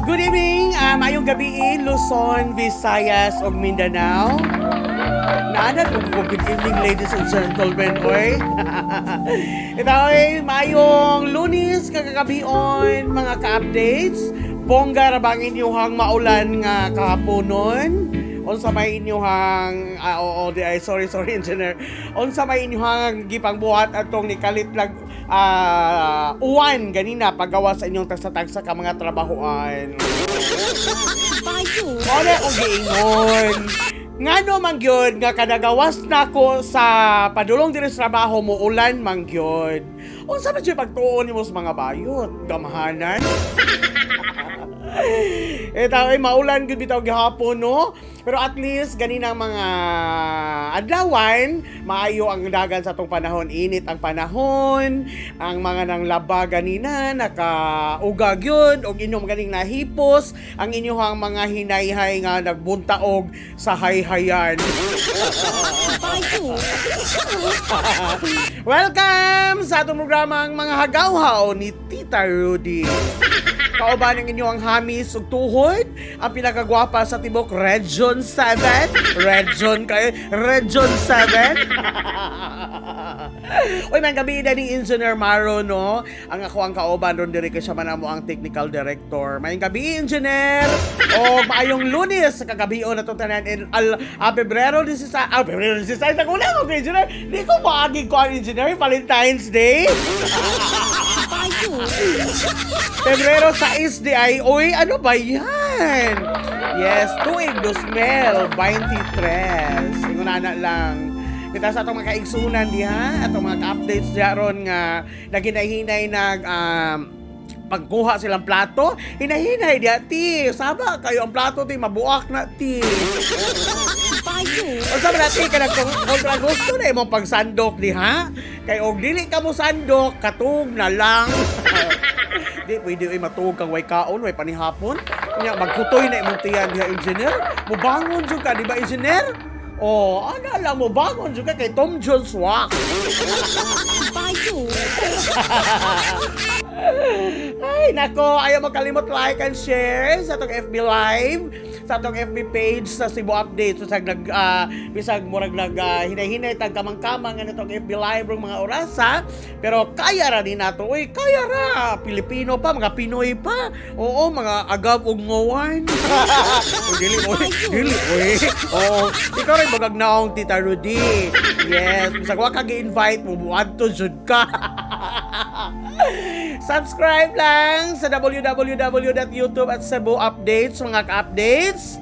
Good evening, maayong gabi, Luzon, Visayas ug Mindanao. Naanad mo ko, good evening, ladies and gentlemen, oy. Ito ay maayong Lunes kagagabion, mga ka-updates. Bongga ra bang inyuhang maulan nga kahaponon? Unsa may inyuhang oo di ay, sorry, sorry, engineer. Unsa may inyuhang gipangbuhat atong nikalit lag uwan ganina paggawa sa inyong tagsa-tagsa ka mga trabahoan? Bayo. Mao na akong giingon. Ngano man gyud nga kadagawas nako sa padulong diri sa trabaho mo ulan man gyud. Unsa man gyud pagtuon nimo sa mga bayot? Gamhanan? Eh tao ay maulan gyud bitaw gihapon, no. Pero at least ganinang mga adlawan maayo ang dagan sa atong panahon, init ang panahon, ang mga nang laba ganina nakauga gyud og inyong ganing nahipos ang inyong mga hinayhay nga nagbuntaog sa hayhayan. Bayo. Welcome sa atong programang Mga Hagawhaw ni Tita Rudy. Kauban ang inyong hamis ug tuhod, ang pinakagwapa sa tibok Region 7. Region kay Region 7. Uy, man gabi na ni Engineer Maro, no? Ang ako ang kauban ron diri kay siya man amo ang technical director. May gabi, Engineer. O maayong Lunes sa kagabion na itong tanan in al Pebrero 16, Pebrero 16, nagulang ko, Engineer. Di ko maagi ko ang Engineer, Valentine's Day. Bayo. Pebrero 6 di ay, uy, ano ba yan? Yes, tuig 2023. Ingon na lang. Kita sa atong mga kaigsunan diha, atong mga ka-updates diha ron nga naghinay-hinay nag pagkuha silang plato, hinahinay diha ti. Saba kayo ang plato ti, mabuak na ti. Bayo. Unsa man ti kanang kontra gusto na imong pagsandok diha? Kay og dili ka mo sandok, katug na lang. Di pwede oy matuog kang way kaon, way panihapon. Nya magkutoy na imong tiyan diha, engineer. Mubangon jud ka, di ba, engineer? Oh, ana lang mo bangon jud ka kay Tom Jones walk. Bayo. Ay, nako, ayaw makalimot like and share sa atong FB Live, sa atong FB page sa Cebu Update. So, sa nag, bisag murag nag, hinay-hinay, tagkamang-kamang, ano itong FB Live rong mga orasa. Pero kaya ra din nato. Uy, kaya ra. Pilipino pa, mga Pinoy pa. Oo, mga agab ug ngawan. Uy, dili, uy, dili, uy. Oo, ikaw rin bagag naong Tita Rudy. Yes, bisag wa ka gi-invite mo, buadto jud ka. Subscribe lang sa www.youtube at Cebu Updates, mga ka-updates.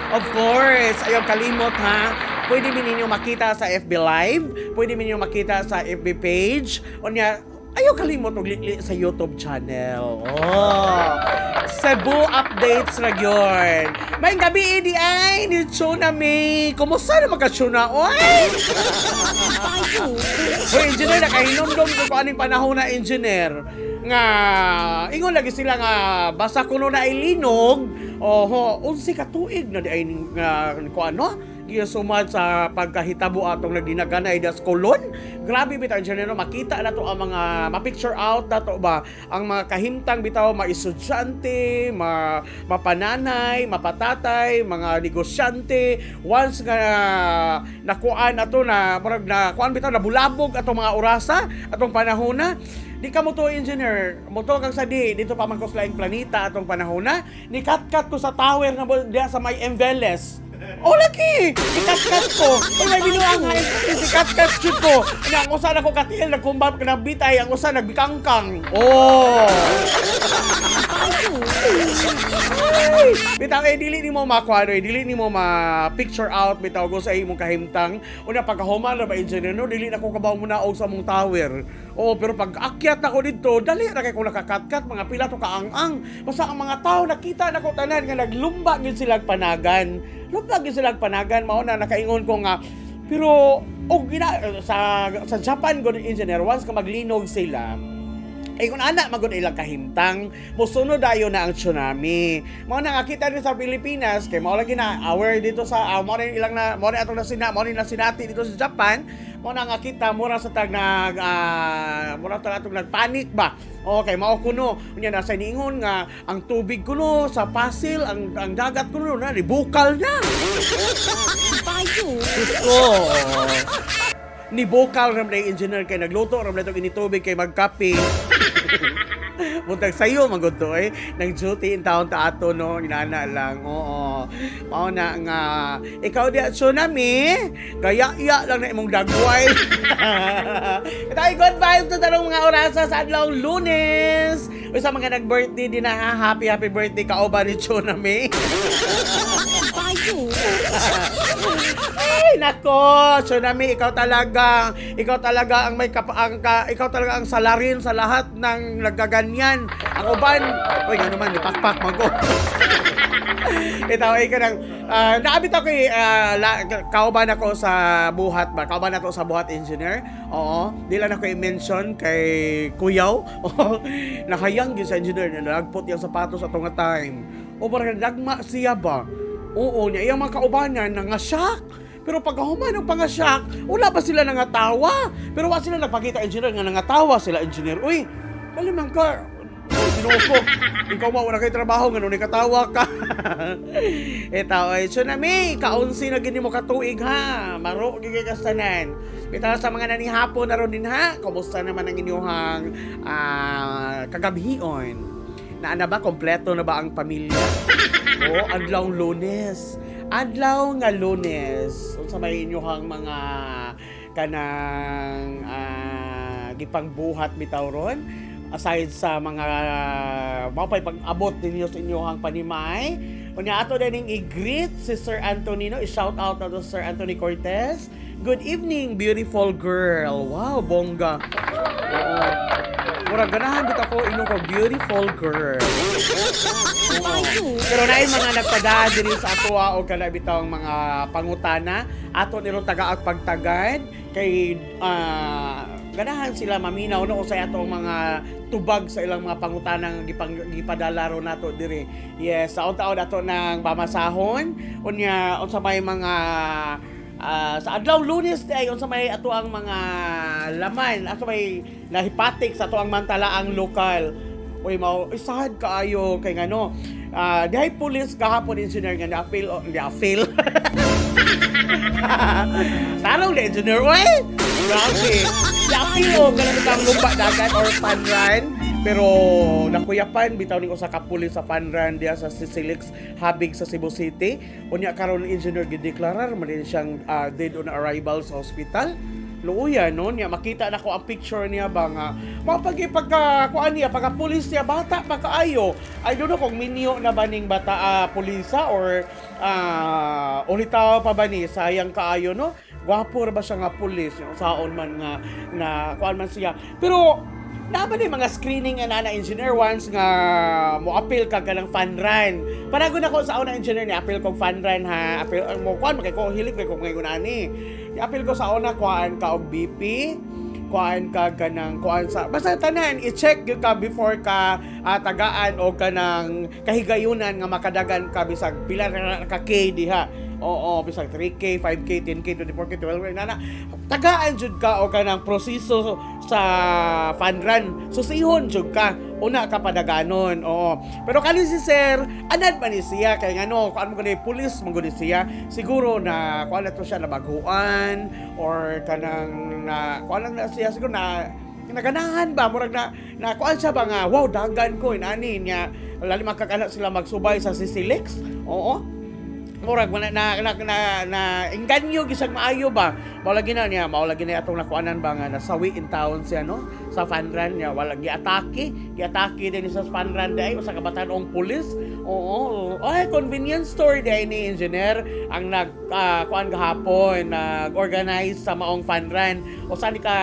Of course, ayaw kalimot ha. Pwede min ninyo makita sa FB Live, pwede min ninyo makita sa FB page. Unya, ayaw kalimot og likli sa YouTube channel. Oh. Cebu Updates ra gyud. May gabi idi ay ni Chuna May. Kumusta na ka, Chuna? Oy! Bayo. Hoy, engineer, nakahinomdom ko kung aning panahon na, engineer. Nga, ingon lagi sila nga, basta kuno na ilinog, oho, unsi ka tuig na di ay nga, ko ano, giyasumad sa pagkahitabo atong nagdinaganay das kolon. Grabe bitaw, engineer, no? Makita na to ang mga, ma-picture out na to ba, ang mga kahimtang bitaw, ma-estudyante, mapananay, mapatatay, mga negosyante, once nga nakuan ato na murag na kuan bitaw nabulabog atong mga orasa atong panahon na di ka mo to, engineer, mo to kang sa di dito pa man ko sa laing planeta atong panahon na ni kat ko sa tower na diha sa may Emveles. Oh, lagi! Ikat-kat ko! Uy, may binuang ha! Ikat-kat jud ko! Nga, ang usa na ko katiil, nagkumbab ka ng bitay, ang usa nagbikangkang. Oh! Bayo. Ay! Ay, bitaw eh dili nimo makuha eh, dili nimo ma-picture out bitaw ko sa imong kahimtang. Una pagkahuman ra ba, engineer, no, dili na ko kabaw mo sa mong tower. Oo, pero pag akyat ako dito, dali ra kay ko nakakatkat mga pila to kaang-ang. Basta ang mga tao nakita na ko tanan nga naglumba gyud sila panagan. Lumba gyud sila panagan, mao na nakaingon ko nga pero og gina sa Japan gud, engineer, once ka maglinog sila, ay kung ana magud ilang kahimtang, mosunod dayon na ang tsunami. Mao na nga kita din sa Pilipinas kay mao lagi na aware dito sa mao rin ilang na mao rin atong nasina, mao rin nasinati dito sa Japan. Mao na nga kita mura sa tag nag mura sa atong nagpanic ba. Okay, mao kuno unya nasa niingon nga ang tubig kuno sa Pasil, ang dagat kuno na bukal na. Bayo. Diyos ko. Ni bukal ram na engineer kay nagluto ram na itong initubig kay magkape. Buntag sayo magud to eh. Nang duty in town ta ato no, inana lang. Oo. Mao na nga ikaw di tsunami, gaya iya lang na imong dagway. Ito ay good vibes na tanong mga orasa sa adlaw Lunes. O sa mga nag-birthday din na ha, happy happy birthday kauban ni tsunami. Bayo. Ay, nako, tsunami, ikaw talaga ang may kap, ang ka, ikaw talaga ang salarin sa lahat ng nagkaganyan. Ang uban, uy, nga naman, ipakpak mago. Ito ay kanang naabit ako eh, kauban ako sa buhat ba? Kauban ako sa buhat, engineer. Oo, di lang ako i-mention kay Kuyaw. Oo, nakayang gyud sa engineer na nagput yung sapatos atong nga time. O parang nagma siya ba? Oo, niya iyang mga kaubanan na nga shock. Pero pag human og pangasyak, wala pa sila nangatawa. Pero wa sila nagpakita, engineer, nga nangatawa sila, engineer. Uy, dali man ka. Uy, Ginoo ko. Ikaw ma, wala kay trabaho, ganun katawa ka. Ito, ay, tsunami, kaunsi na gini mo katuig ha. Maro, gigay kastanan. Bitaw sa mga nanihapon na ron din ha. Kumusta naman ang inyong kagabhion? Naa na ba? Kompleto na ba ang pamilya? Oo, adlaw Lunes. Adlaw nga Lunes. Unsa may inyong mga kanang gipangbuhat bitaw ron? Aside sa mga mao pay pag-abot ninyo sa inyong panimay. Unya ato din i-greet si Sir Antonino, i-shout out na to Sir Anthony Cortez. "Good evening, beautiful girl." Wow, bongga. Oo. Murag ganahan bitaw ko ingon ko beautiful girl. Bayo. Pero naay mga nagpadaan diri sa atoa o kana bitawng mga pangutana ato niro tagaag pagtagad kay ganahan sila maminaw no usay atong mga tubag sa ilang mga pangutana nga gipadala ro nato diri. Yes, sa taon ato nang pamasahon unya unsa may mga sa adlaw Lunes ay unsa may ato ang mga laman ato may nahipatik sa ato ang mantalaang lokal. Uy, mao sad kaayo kay ngano. Dihay pulis gahapon, engineer, nga na-fail o na-fail. Tarong na engineer, uy. Grabe. Na-fail o kanang bitang lumba dagat or fun run. Pero nakuyapan bitaw ning usa ka pulis sa fun run diha sa Sisilix Habig sa Cebu City. Unya karon, engineer, gideklarar man din siyang dead on arrival sa hospital. Luoya no niya makita na ko ang picture niya ba nga mao pag pagka kuan niya pagka pulis niya, bata pa kaayo. I don't know kung minyo na ba ning bata pulisa or ulitaw pa ba ni. Sayang kaayo no, gwapo ra ba siya nga pulis yung saon man nga na kuan man siya. Pero naa ba ni mga screening nga na, engineer, once nga mo appeal ka kanang fun run? Panagon ako sa una, engineer, ni appeal kog fun run ha. Appeal mo kuan kay ko hilig kay ko ngayon ani. Ni appeal ko sa una, kuan ka og BP, kuan ka kanang kuan sa basta tanan i-check gyud ka before ka tagaan o kanang kahigayunan nga makadagan ka bisag pila na ka K diha. Oo, bisag 3K, 5K, 10K, 24K, 12K, nana. Tagaan jud ka o kanang proseso sa fun run. Susihon jud ka. Una ka padaganon. Oo. Pero kani si sir, anad man ni siya kay ngano, kuan mo gani pulis man gani siya. Siguro na kuan na to siya nabaguan or kanang na kuan lang na siya siguro na naganahan ba, murag na na kuan siya ba nga wow, dagan ko inani niya lali makakana sila magsubay sa Sisilix. Oo, murag na na na na, na engganyo gisag maayo ba, mao lagi na niya, mao lagi na atong nakuanan ba nga nasawi in town siya no sa fun run niya. Wala giatake, giatake din sa fun run dai usa ka batan-ong pulis. Oo, ay. Ay, convenience store diay ni, engineer, ang nag kuan gahapon, nag-organize sa maong fun run. Usa ni ka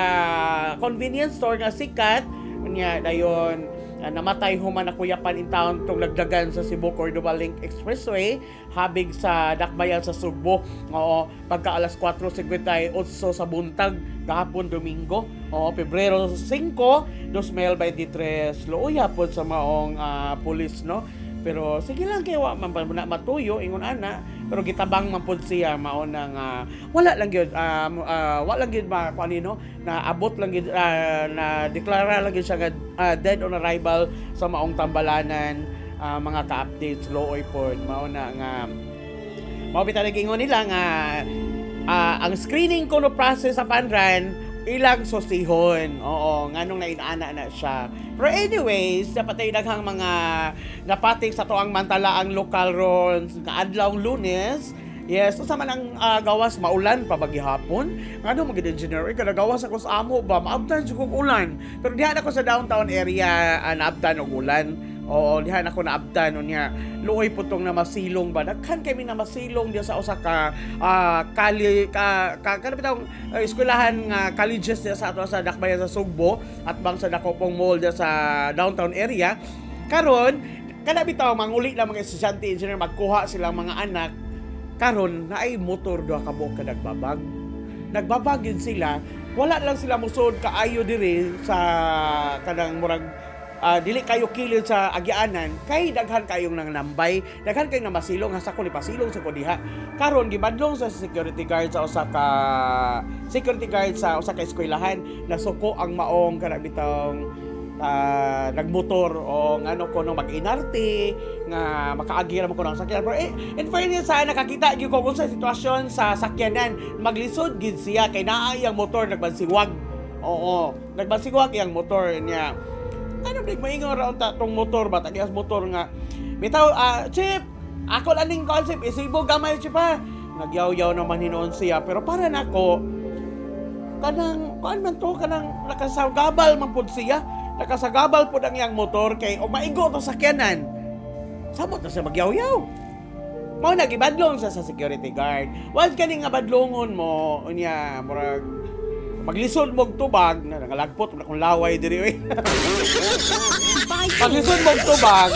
convenience store nga sikat niya. Dayon namatay human nakuyapan in town tong lagdagan sa Cebu Cordova Link Expressway habig sa Dakbayan sa Sugbo. Oo, pagka alas 4:58 sa buntag gahapon Domingo. Oo, Pebrero 5, 2023. Luoya pod sa maong pulis, no? Pero sige lang kay wa man pa na matuyo ingon ana, pero gitabang man pud siya. Mao na nga wala lang gyud wa lang gyud ma kuan no, na abot lang gyud na deklara lang gyud siya nga dead on arrival sa maong tambalanan, mga ka-updates. Looy pod. Mao na nga mao bitaw nag-ingon nila nga ang screening kuno process sa fun run ilang susihon. Oo, nganong nainana na siya. Pero anyways, dapat ay daghang mga napatik sa tuang mantalaang lokal ron nga adlaw Lunes. Yes, unsa man ang gawas, maulan pa ba gihapon? Ngano magid, engineer, eh, kada gawas ako sa amo ba, maabtan jud kog ulan. Pero diha na ako sa downtown area naabtan og ulan. Oo, diha na ako naabtan unya. Luoy po tong na masilong ba. Daghan kami na masilong diha sa usa ka kali ka, ka kana bitawng eskwelahan nga colleges diha sa ato sa Dakbayan sa Sugbo at bang sa Dakopong Mall diha sa downtown area. Karon, kana bitaw manguli lang mga estudyante, engineer, magkuha silang mga anak. Karon naay motor duha ka buok ka nagbabag. Nagbabag yun sila, wala lang sila musod kaayo diri sa kanang murag dili kayo kilid sa agianan kay daghan kayong nang nambay, daghan kayong namasilong, hasa ko ni pasilong sa ko diha. Karon gibadlong sa security guard sa usa ka security guard sa usa ka eskwelahan, nasuko ang maong kana bitong nagmotor o ngano ko no mag-inarte nga makaagi ra mo ko ng sakyan. Pero eh, in fairness sa nakakita gyud ko kung sa sitwasyon sa sakyanan, maglisod gid siya kay naa iyang motor nagbansiwag. Oo, nagbansiwag iyang motor niya. Ano big maingon ra unta tong motor ba, tagiyas motor nga bitaw, "Chip, ako lang ning concept isibo gamay, chip, ha." Nagyaw-yaw naman hinuon siya, pero para nako kanang kuan man to, kanang nakasagabal man pud siya, nakasagabal pud ang iyang motor kay o maigo to sakyanan, samot na siya magyawyaw. Mao na gibadlong sa security guard. Once kani nga badlongon mo unya murag maglisod mog tubag na nangalagpot na kung laway diri oy. Bayo. Paglisod mog tubag,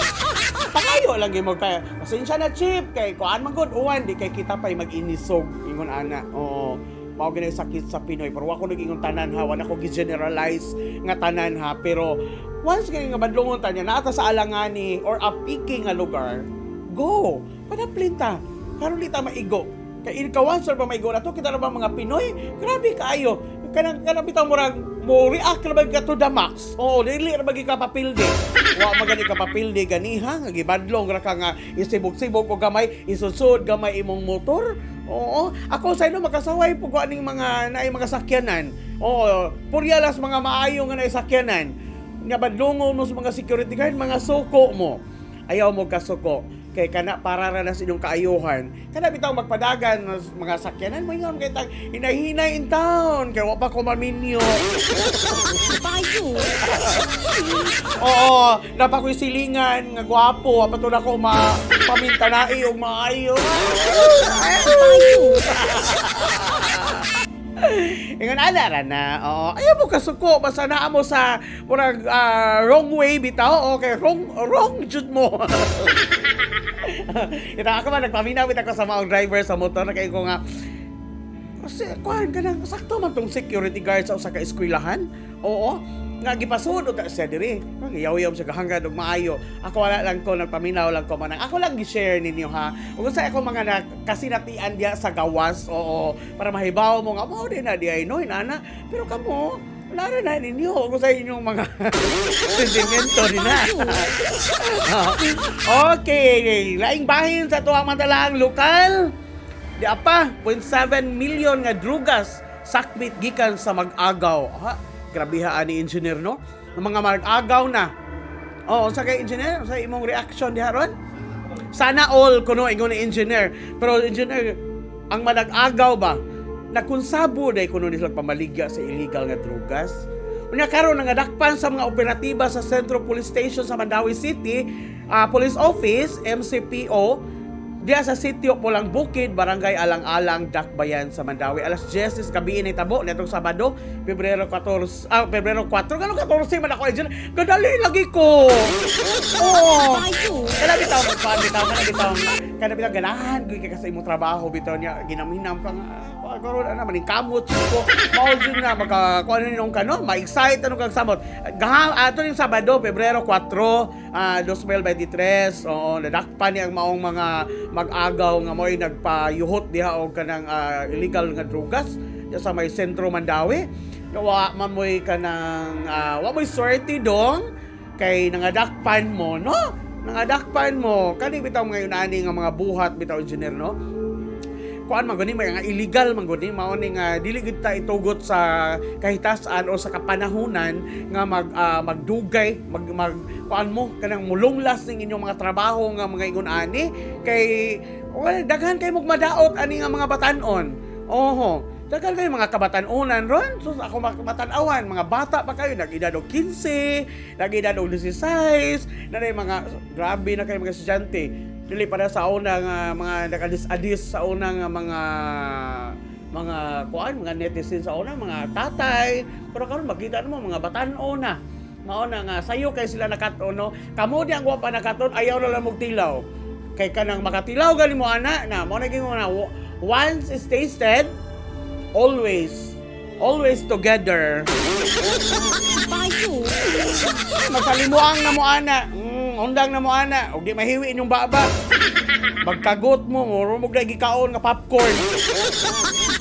pakayo lang gyud mo kay pasensya na, chip, kay kuan man gud, uwan di kay kita pay mag-inisog ingon ana. Oo. Mao gani sakit sa Pinoy, pero wa ko nag-ingon tanan ha, wala ko gi-generalize nga tanan ha, pero once kay nga badlongon ta niya naa ta sa alangani or apiki nga lugar, go. Padaplin ta. Karon di ta maigo. Kay ikaw once pa maigo na to kita na ba mga Pinoy? Grabe kaayo. Kanang bitaw murag mo react ra ba ka to the max. Oo, dili ra ba gyud ka papildi. Wa magani ka papildi ganiha nga gibadlong ra ka nga isibog-sibog og gamay, isusud gamay imong motor. Oo, ako sa inyo makasaway po ko aning mga naay mga sakyanan. Oo, puryalas mga maayo nga naay sakyanan. Nga badlongon mo sa mga security guard, mga suko mo. Ayaw mo kasuko kay kana para ra na sa inyong kaayuhan. Kana bitaw magpadagan mas mga sakyanan mo, ingon kay tag hinay-hinay in town kay wa pa ko maminyo. Bayo. Oo, napa ko'y silingan nga gwapo, wa pa to nako ma pamintanai og maayo. Bayo. Ingon ana ra na. Oo, ayaw mo kasuko basta naa mo sa murag wrong way bitaw. Okay, wrong wrong jud mo. Ita ako man nagpaminaw bitaw ko sa mga driver sa motor na kay ko nga kasi kuan kanang sakto man tong security guard sa usa ka eskwelahan. Oo. Nga gipasud ta siya diri. Yaw-yaw siya gahangad og maayo. Ako wala lang ko nagpaminaw lang ko man. Ako lang gi-share ninyo ha. Ug unsa ako mga na, kasinatian diya sa gawas. Oo, para mahibaw mo nga mao din na di ay no inana. Pero kamo wala ra na ninyo kung sa inyong mga sentimento din na. Okay, laing bahin sa tuwang mantalaang lokal. Di apa, 0.7 million nga drugas sakbit gikan sa mag-agaw. Ha, grabiha ani, engineer, no? Ang mga mag-agaw na. Oo, sa kay engineer, sa imong reaction diha ron? Sana all kuno ingon ni engineer. Pero engineer, ang manag-agaw ba nagkonsabo day kuno ni sila pamaligya sa illegal nga drugas. Unya karon nga dakpan sa mga operatiba sa Centro Police Station sa Mandaue City. Police Office, MCPO, diya sa sitio Pulang Bukid, Barangay Alang-Alang, Dakbayan sa Mandaue. Alas 10 is gabi ni tabo nitong Sabado, Pebrero 14, Pebrero 4, ganun 14 man ako engineer. Gadali lagi ko. Oo. Bayo. Kaya bitaw magkuan bitaw kana bitaw kana bitaw ganahan gyud kay ka sa imong trabaho bitaw niya ginamhinam ka nga ah, karon ana maning kamot ko mao jud nga maka kuan ninong ka no ma-excite ano kag samot gaham ato ning Sabado, Pebrero 4, 2023. Oo, nadakpan ni ang maong mga mag-agaw nga mo'y nagpayuhot diha og kanang illegal nga drugas diha sa may sentro Mandaue. Wa man mo'y kanang wa mo'y swerte dong kay nangadakpan mo, no? Nangadakpan mo. Kani bitaw ngayon ani nga mga buhat bitaw, engineer, no? Kuan man gani, mga illegal man gani, mao ni nga dili gid ta itugot sa kahitasan o sa kapanahunan nga magdugay mag mag kuan mo kanang mulunglas ning inyong mga trabaho nga mga ingon ani kay well, daghan kay mog madaot ani nga mga batan-on. Oho. Daghan kayo mga kabatan-onan ron. So ako mga kabatan-awan, mga bata pa kayo, nag-edad og 15, nag-edad og 16, na mga grabe na kayo mga estudyante. Dili para sa una nga mga nakadis-adis sa una nga mga kuan, mga netizen sa una, mga tatay. Pero karon makita mo mga batan-on na. Mao na nga sayo kay sila nakat-on, no. Kamo di ang wa pa nakaton, ayaw na lang og tilaw. Kay kanang makatilaw gali mo ana na mao na gyud na once is tasted, always, always together. Bayo. Masalimuang na mo ana. Undang na mo ana. Og di mahiwi inyong baba. Magkagot mo, muro mo gikaon nga popcorn.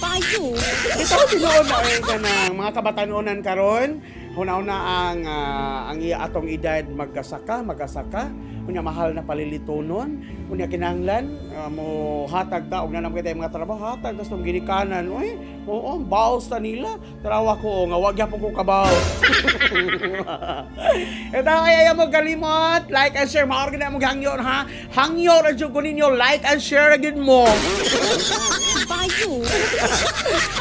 Bayo. Ito tinuod na eh kanang mga kabatanunan karon. Huna-una ang iya atong edad magkasaka, magkasaka. Unya mahal na palilitonon. Unya kinahanglan mo hatag ta og nanam kay mga trabaho, hatag tas tong ginikanan. Uy, oo, baos ta nila. Tarawa ko nga wa gyapon ko kabaw. Ito ay ayaw mo kalimot. Like and share. Maor gina mo hangyo ha. Hangyo ra jud ko ninyo. Like and share gyud mo. Bayo.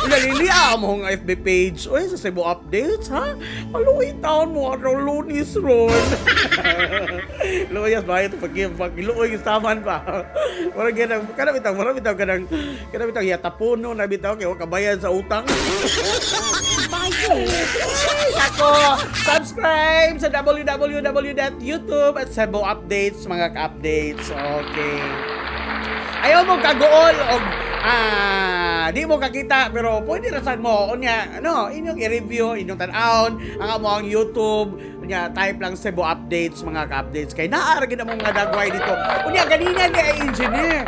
Nalilia mo ang FB page. Uy, sa Cebu Updates, ha? Maluwi taon mo, ano, Lunis ron. Luyas ba? Ito, pag, pag iluoy, taman pa. Mura ganang, kana bitaw, mura bitaw, kanang, kana bitaw, yatapuno na bitaw, kaya wa kabayan sa utang. Bayo. Ako, subscribe sa www.youtube at Cebu Updates, mga ka-updates. Okay. Ayaw mo kagool og di mo kakita pero pwede ra sad mo unya ano inyong i-review, inyong tan-awon ang amo ang YouTube. Unya type lang Cebu Updates, mga ka-updates, kay naa ra gid among mga dagway dito. Unya ganina ni ay engineer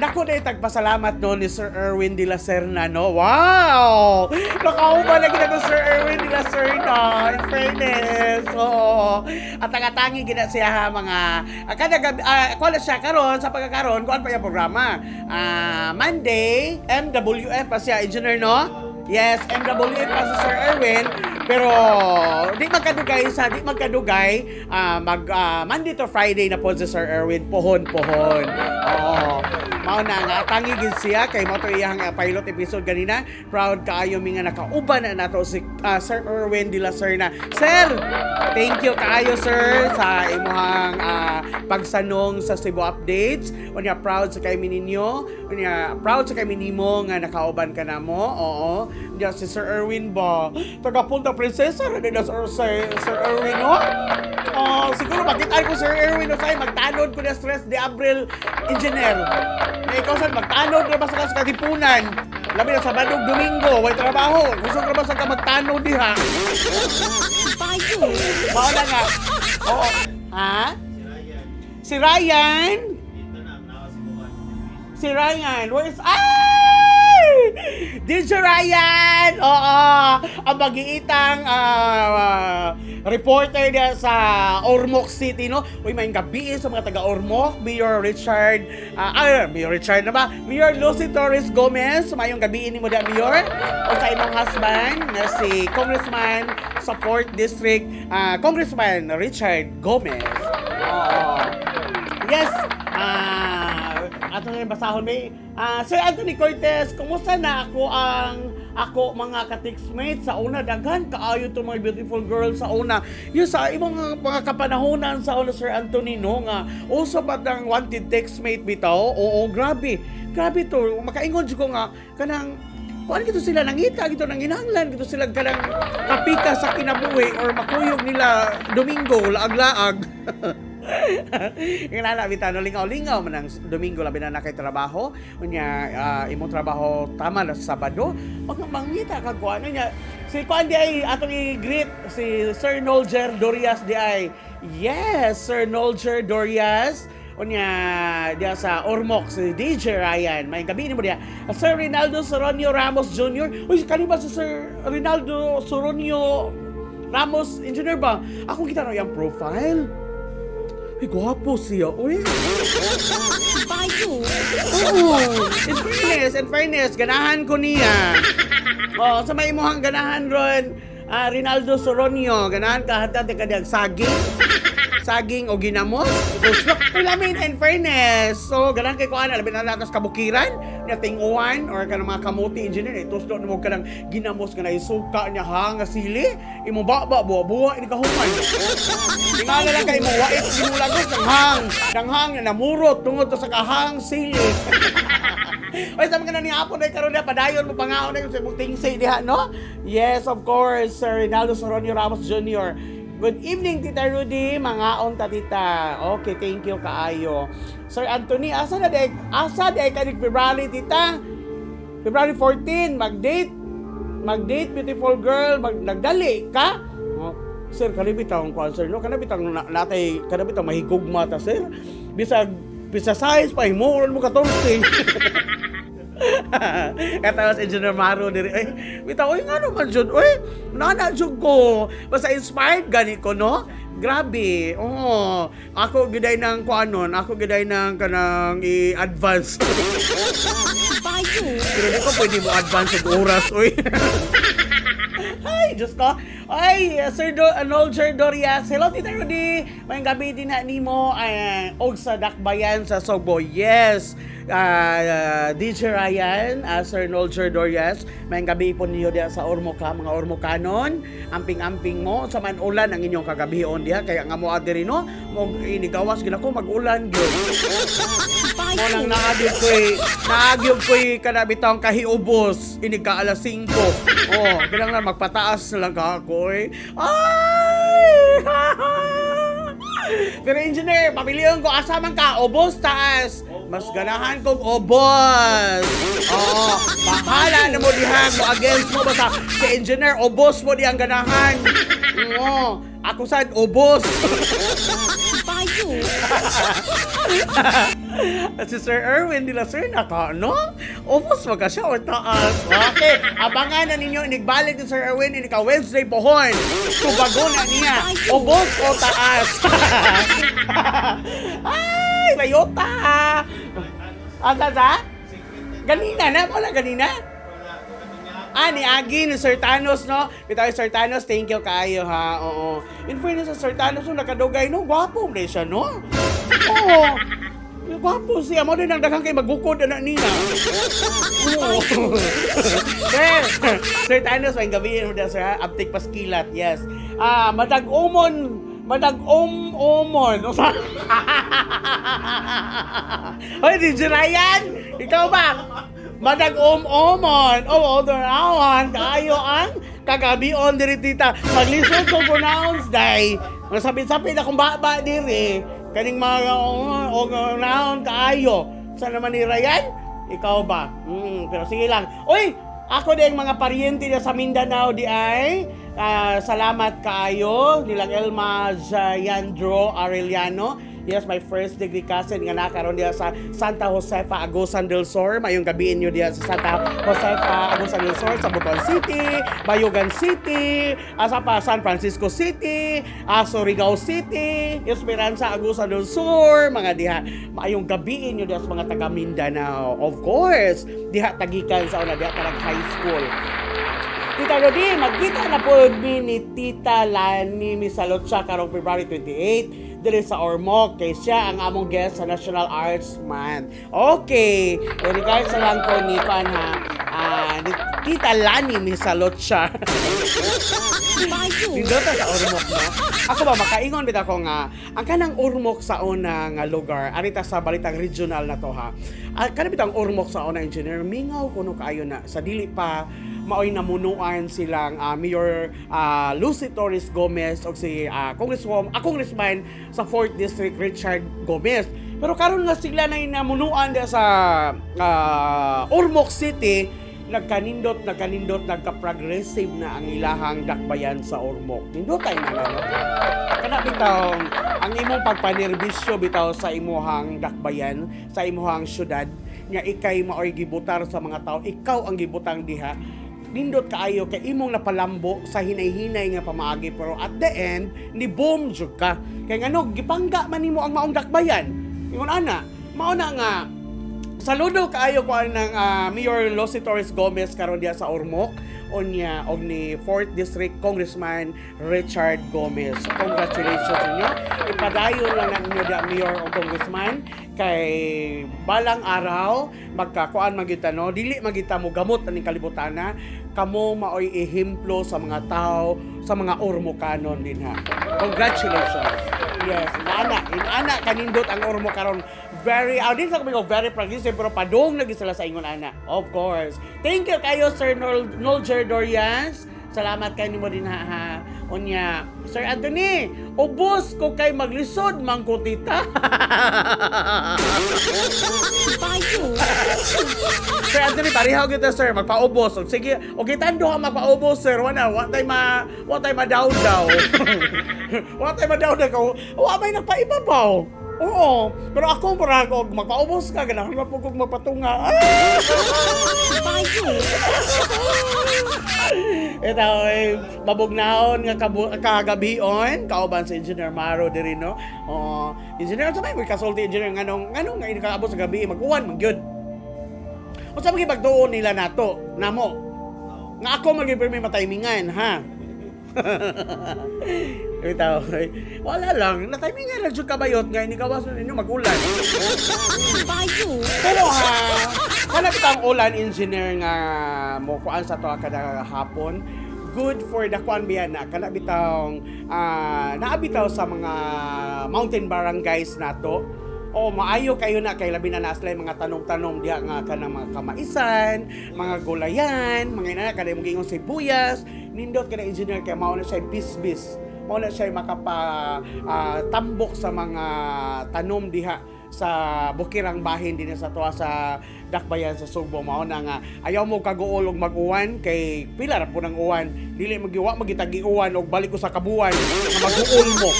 dako na tagpasalamat no ni Sir Erwin de la Serna, no. Wow, nakauban na gid ako Sir Erwin de la Serna, in fairness. Oo, at ang atangi gid na siya ha, mga kada gabi kuan na siya karon sa pagkakaron kuan pa yung programa. Monday MWF pa siya, engineer, no? Yes, MWF pa si Sir Erwin. Pero di magkadugay mag Monday to Friday na po si Sir Erwin pohon pohon. Oo. Mao na nga atangi gid siya kay mo to iyang pilot episode ganina. Proud kaayo mi nga nakauban na nato si Sir Erwin de la Serna. Sir, thank you kaayo sir sa imuhang pagsanong sa Cebu Updates. Unya proud sa kay mi ninyo. Unya proud sa kay mi nimo nga nakauban ka namo. Oo. Unya si Sir Erwin ba? Taga Punta Princesa ra din na Sir Erwin, no? Oh, siguro makita ko Sir Erwin usay magtanod ko na stress de Abril, engineer. Na ikaw sad magtanod ra ba sa Katipunan? Labi na Sabado ug Domingo, way trabaho. Gusto ra ba sa ka magtanod diha? Bayo. Mao na nga. Oo. Ha? Si Ryan? Si Ryan. Where's... Ay! DJ Ryan! Oo. Ang mag-iitang reporter niya sa Ormoc City, no? Uy, may gabi sa mga taga Ormoc. Mayor Richard, Mayor Richard na ba? Mayor Lucy Torres Gomez, mayong gabi ni mo da, Mayor. O sa imong husband, na si Congressman sa 4th District, Congressman Richard Gomez. Oo. Yes! Ato na yung basahon may. Sir Anthony Cortez, kumusta na ako ang Ako mga ka-textmates sa una, daghan kaayo to mga beautiful girls sa una. Yung sa imong mga kapanahonan sa una, Sir Anthony, no, nga uso pa ng wanted textmate bitaw. Oo, grabe. Grabe to. Makaingon jud ko nga kanang kuan gito sila, nangita gito, nanginahanglan gito sila kanang kapika sa kinabuhi or makuyog nila Domingo, laag-laag. Yung nana bitaw no, lingaw-lingaw man ang Domingo, labi na kay trabaho unya, imong trabaho tama na sa Sabado, wag kang mangita kag kuan niya. Si kuan di ay atong i-greet, si Sir Nolger Dorias di ay. Yes, Sir Nolger Dorias, unya diya sa Ormoc, si DJ Ryan, may gabi mo diya. Sir Rinaldo Soronio Ramos Jr. Uy, kani ba si Sir Rinaldo Soronio Ramos, engineer ba? Ako kita na yung profile. Uy, gwapo siya. Uy. Bayo. Oo. In fairness, ganahan ko niya. Oh, sa may imuhang ganahan ron, Rinaldo Soronio, ganahan ka hatad ka diyang saging. Saging o ginamos. Uy, lamin, in fairness. So, ganahan kay kuan, labi na natas kabukiran, niya tinguan, or kanang mga kamuti, engineer, ituslo na mo kanang ginamos nga naisuka niya ha, nga sili, imong baba, buwa-buwa, ini kahuman. Tingala lang kay mo wait ginulagos ng hang, ng hang na namurot tungod to sa kahang sili. Oy, sa mga ni hapon ay karon na padayon mo pangaon na yung sa imong tingsi diha, no? Yes, of course, Sir Rinaldo Soronio Ramos Jr. Good evening, Tita Rudy. Mangaon ta, Tita. Okay, thank you kaayo. Sir Anthony, asa di ka ni February, Tita? February 14, mag-date. Mag-date, beautiful girl. Nagdali ka? Oh, sir, kanibitang kwan, sir, no? Kanibitang natay, kanibitang mahigugma ta, sir. Bisag, bisa size pa, himuron mo 14. Katawas Engineer Maro diri. Ay, bitaw, oy, nga naman jud. Oy, nana jud ko. Basta inspired gani ko, no? Grabe. Oo. Ako giday ng kuanon, ako giday ng kanang i-advance. Bayo. Pero di ko pwede mo advance og oras, oy. Ay, Diyos ko. Ay, Sir Nolger Dorias. Hello, Tita Rudy. Mayong gabi din na nimo og sa Dakbayan sa Sogbo. Yes. DJ Ryan, Sir Nolger Dorias. Mayong gabi po niyo diya sa Ormoca, mga Ormocanon. Amping-amping mo sa man ulan ang inyong kagabion diha kaya nga mo adiri no, mo inigawas gid ako mag-ulan gyud. Mo nang Bayo. Naagyo ko'y kada bitawng kahiubos, inig ka alas 5. Oh, kailangan magpataas na lang ka ako eh. Ay! Pero engineer, pabilion ko, asa man ka, ubos taas. Mas ganahan kong ubos. Oo, bahala na mo diha mo against mo basta si engineer ubos mo diyang ganahan. Oo, ako sad ubos. Bayo. At si Sir Erwin nila, sir, naka, no? Ubos wag ka siya or taas. Okay, abangan na ninyo, inigbalik ni Sir Erwin, inika Wednesday pohon. Tubago na niya, ubos o taas. Ay, layota. Asa sa? Ganina na, wala ganina? Ah, ni Agi, ni Sir Thanos, no? Bitaw Sir Thanos, thank you kaayo, ha? Oo. In fairness sa Sir Thanos, no, nakadugay, no? Gwapo man siya, no? Oo. Gwapo siya. Mo din ang daghang kay magukod na nina. Oo. Sir, Sir Thanos, may gabi mo sir, ha? Aptik paskilat, yes. Ah, madag-umon, madag-um-umon. Hoy, DJ Ryan, ikaw ba? Madag-um-umon. Oo, oh, kaayo ang kagabion diri, tita. Maglisod ko pronounce day. Masapit-sapit akong baba diri. Kaning mga o naon kaayo. Sa naman ni Ryan? Ikaw ba? Pero sige lang. Uy, ako din mga paryente niya sa Mindanao di ay salamat kaayo nilang Elma Jayandro Arellano. Yes, my first degree cousin nga nakaroon diya sa Santa Josefa Agusan del Sur. Mayong gabiin nyo diya sa Santa Josefa Agusan del Sur, sa Butuan City, Bayugan City, asa pa San Francisco City, Surigao City, Esperanza Agusan del Sur, mga diha. Maayong gabiin nyo diya sa mga taga Mindanao. Of course, diha tagikan sa una diha tarag high school. Tita Rodi, magkita na po mi ni Tita Lani Misalotsa karong February 28 diri sa Ormoc kay siya ang among guest sa National Arts Month. Okay, in regards sa lang ko ni Pan ha. Ni Tita Lani Misalotcha. Bayo. Nindota sa Ormoc, no? Ako ba, makaingon bitaw ko nga, ang kanang Ormoc sa una nga lugar, arita sa balitang regional na to ha. Kanang bitang Ormoc sa una, engineer, mingaw kuno kaayo na sa dili pa maoy namunuan silang Mayor Lucy Torres Gomez o si Congresswoman, Congressman sa 4th District Richard Gomez. Pero karon nga sila na namunuan diya sa Ormoc City, nagkanindot, nagkanindot, nagka-progressive na ang ilahang dakbayan sa Ormoc. Nindotay na na, no? Kana bitaw, ang imong pagpanerbisyo bitaw sa imuhang dakbayan, sa imuhang syudad, nga ikay maoy gibutar sa mga tao, ikaw ang gibutang diha, nindot kaayo kay imong napalambo sa hinay-hinay nga pamaagi, pero at the end ni boom jud ka kay ngano gipangga man nimo ang maong dakbayan. Ingon ana, mao na nga saludo kaayo ko ng Mayor Lucy Torres Gomez karon diya sa Ormoc unya og ni 4th District Congressman Richard Gomez. Congratulations inyo. Ipadayon lang na ninyo diya, Mayor o Congressman, kay balang araw magkakuan man gyud ta, no, dili man gyud ta mo gamot aning kalibutana. Kamo maoy ehemplo sa mga tao, sa mga Ormocanon din ha. Congratulations. Yes, inana, inana kanindot ang Ormoc karon. Very, din sa kami very progressive, pero padung lagi sila sa ingon ana. Of course. Thank you kayo, Sir Nolger Dorians. Salamat kayo nimo din ha, ha. Unya, Sir Anthony, ubos ko kay maglisod man ko, tita. Bayo. Sir Anthony, pareho kita, sir, magpaubos. Og sige, okay tando ka magpaubos, sir. Wala, wa tay ma-down daw. Wa tay ma-down daw ko. Wa may nagpaibabaw. Oo, pero ako murag og magpaubos ka ganahan ra pud kog magpatunga. Ah! Bayo. Ito ay mabugnahon nga kagabion kauban sa Engineer Maro diri, no. Oo, engineer, sa may kasulti, engineer, nganong nganong nga kaabot sa gabi mag-uwan man gyud? Unsa man pagtuon nila nato namo? Nga ako magipirmi mataymingan ha. Ito, wala lang. Nataymingan lang jud kabayot nga ini kawas ninyo mag-ulan. Bayo. Pero ha, kanang ang ulan, engineer, nga mo kuan sa to kada hapon. Good for the kuan biya na kana bitawng naabitaw sa mga mountain barangays nato. O maayo kayo na kay labi na nasla mga tanom-tanom diha nga kanang mga kamaisan, mga gulayan, mga ina kada imong giingon sibuyas, nindot kana, engineer, kay mao na siya bisbis. Mao na siya makapa tambok sa mga tanom diha sa bukirang bahin din sa tuwa sa dakbayan sa Sugbo. Mao na nga ayaw mo kaguol og mag-uwan kay pila ra po ng uwan, dili magiwa magitagi-uwan og balik ko sa kabuan nga mag-uol mo.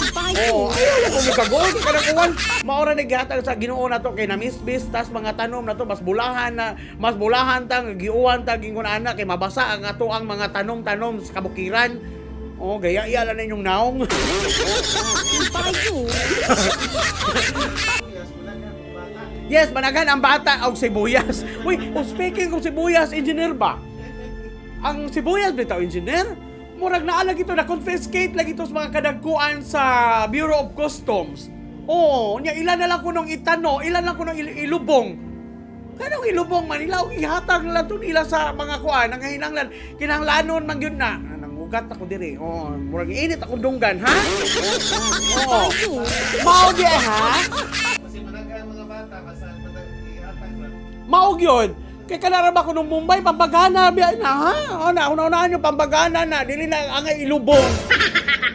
Oo, ayaw lang mo kaguol kay kanang uwan mao ra gihatag sa Ginoo nato kay namisbis tas mga tanom nato, mas bulahan na mas bulahan tang giuwan ta gingon ana kay mabasa ang ato ang mga tanom-tanom sa kabukiran. Oh, gaya iya lang inyong naong. Bayo. Yes, managan ang bata og sibuyas. Uy, oh, speaking of sibuyas, engineer ba? Ang sibuyas bitaw, engineer, murag naa lagi to na confiscate lagi to sa mga kadagkuan sa Bureau of Customs. Oo, nya ilan na lang kunong itano, ilan lang kunong ilubong. Kanang ilubong man nila og ihatag lang to nila sa mga kuan, ang hinanglan, kinahanglanon man gyud na. Ah, nangugat ako diri. Oh, murag init akong dunggan, ha? Oo. Bayo. Mao di ha? Kasi managhan mga bata, basta ihatag lang. Mao gyud. Kay kanara ba ko nung Mumbai pampagana biya na ha? O na una-unahan yung pampagana na dili na angay ilubong.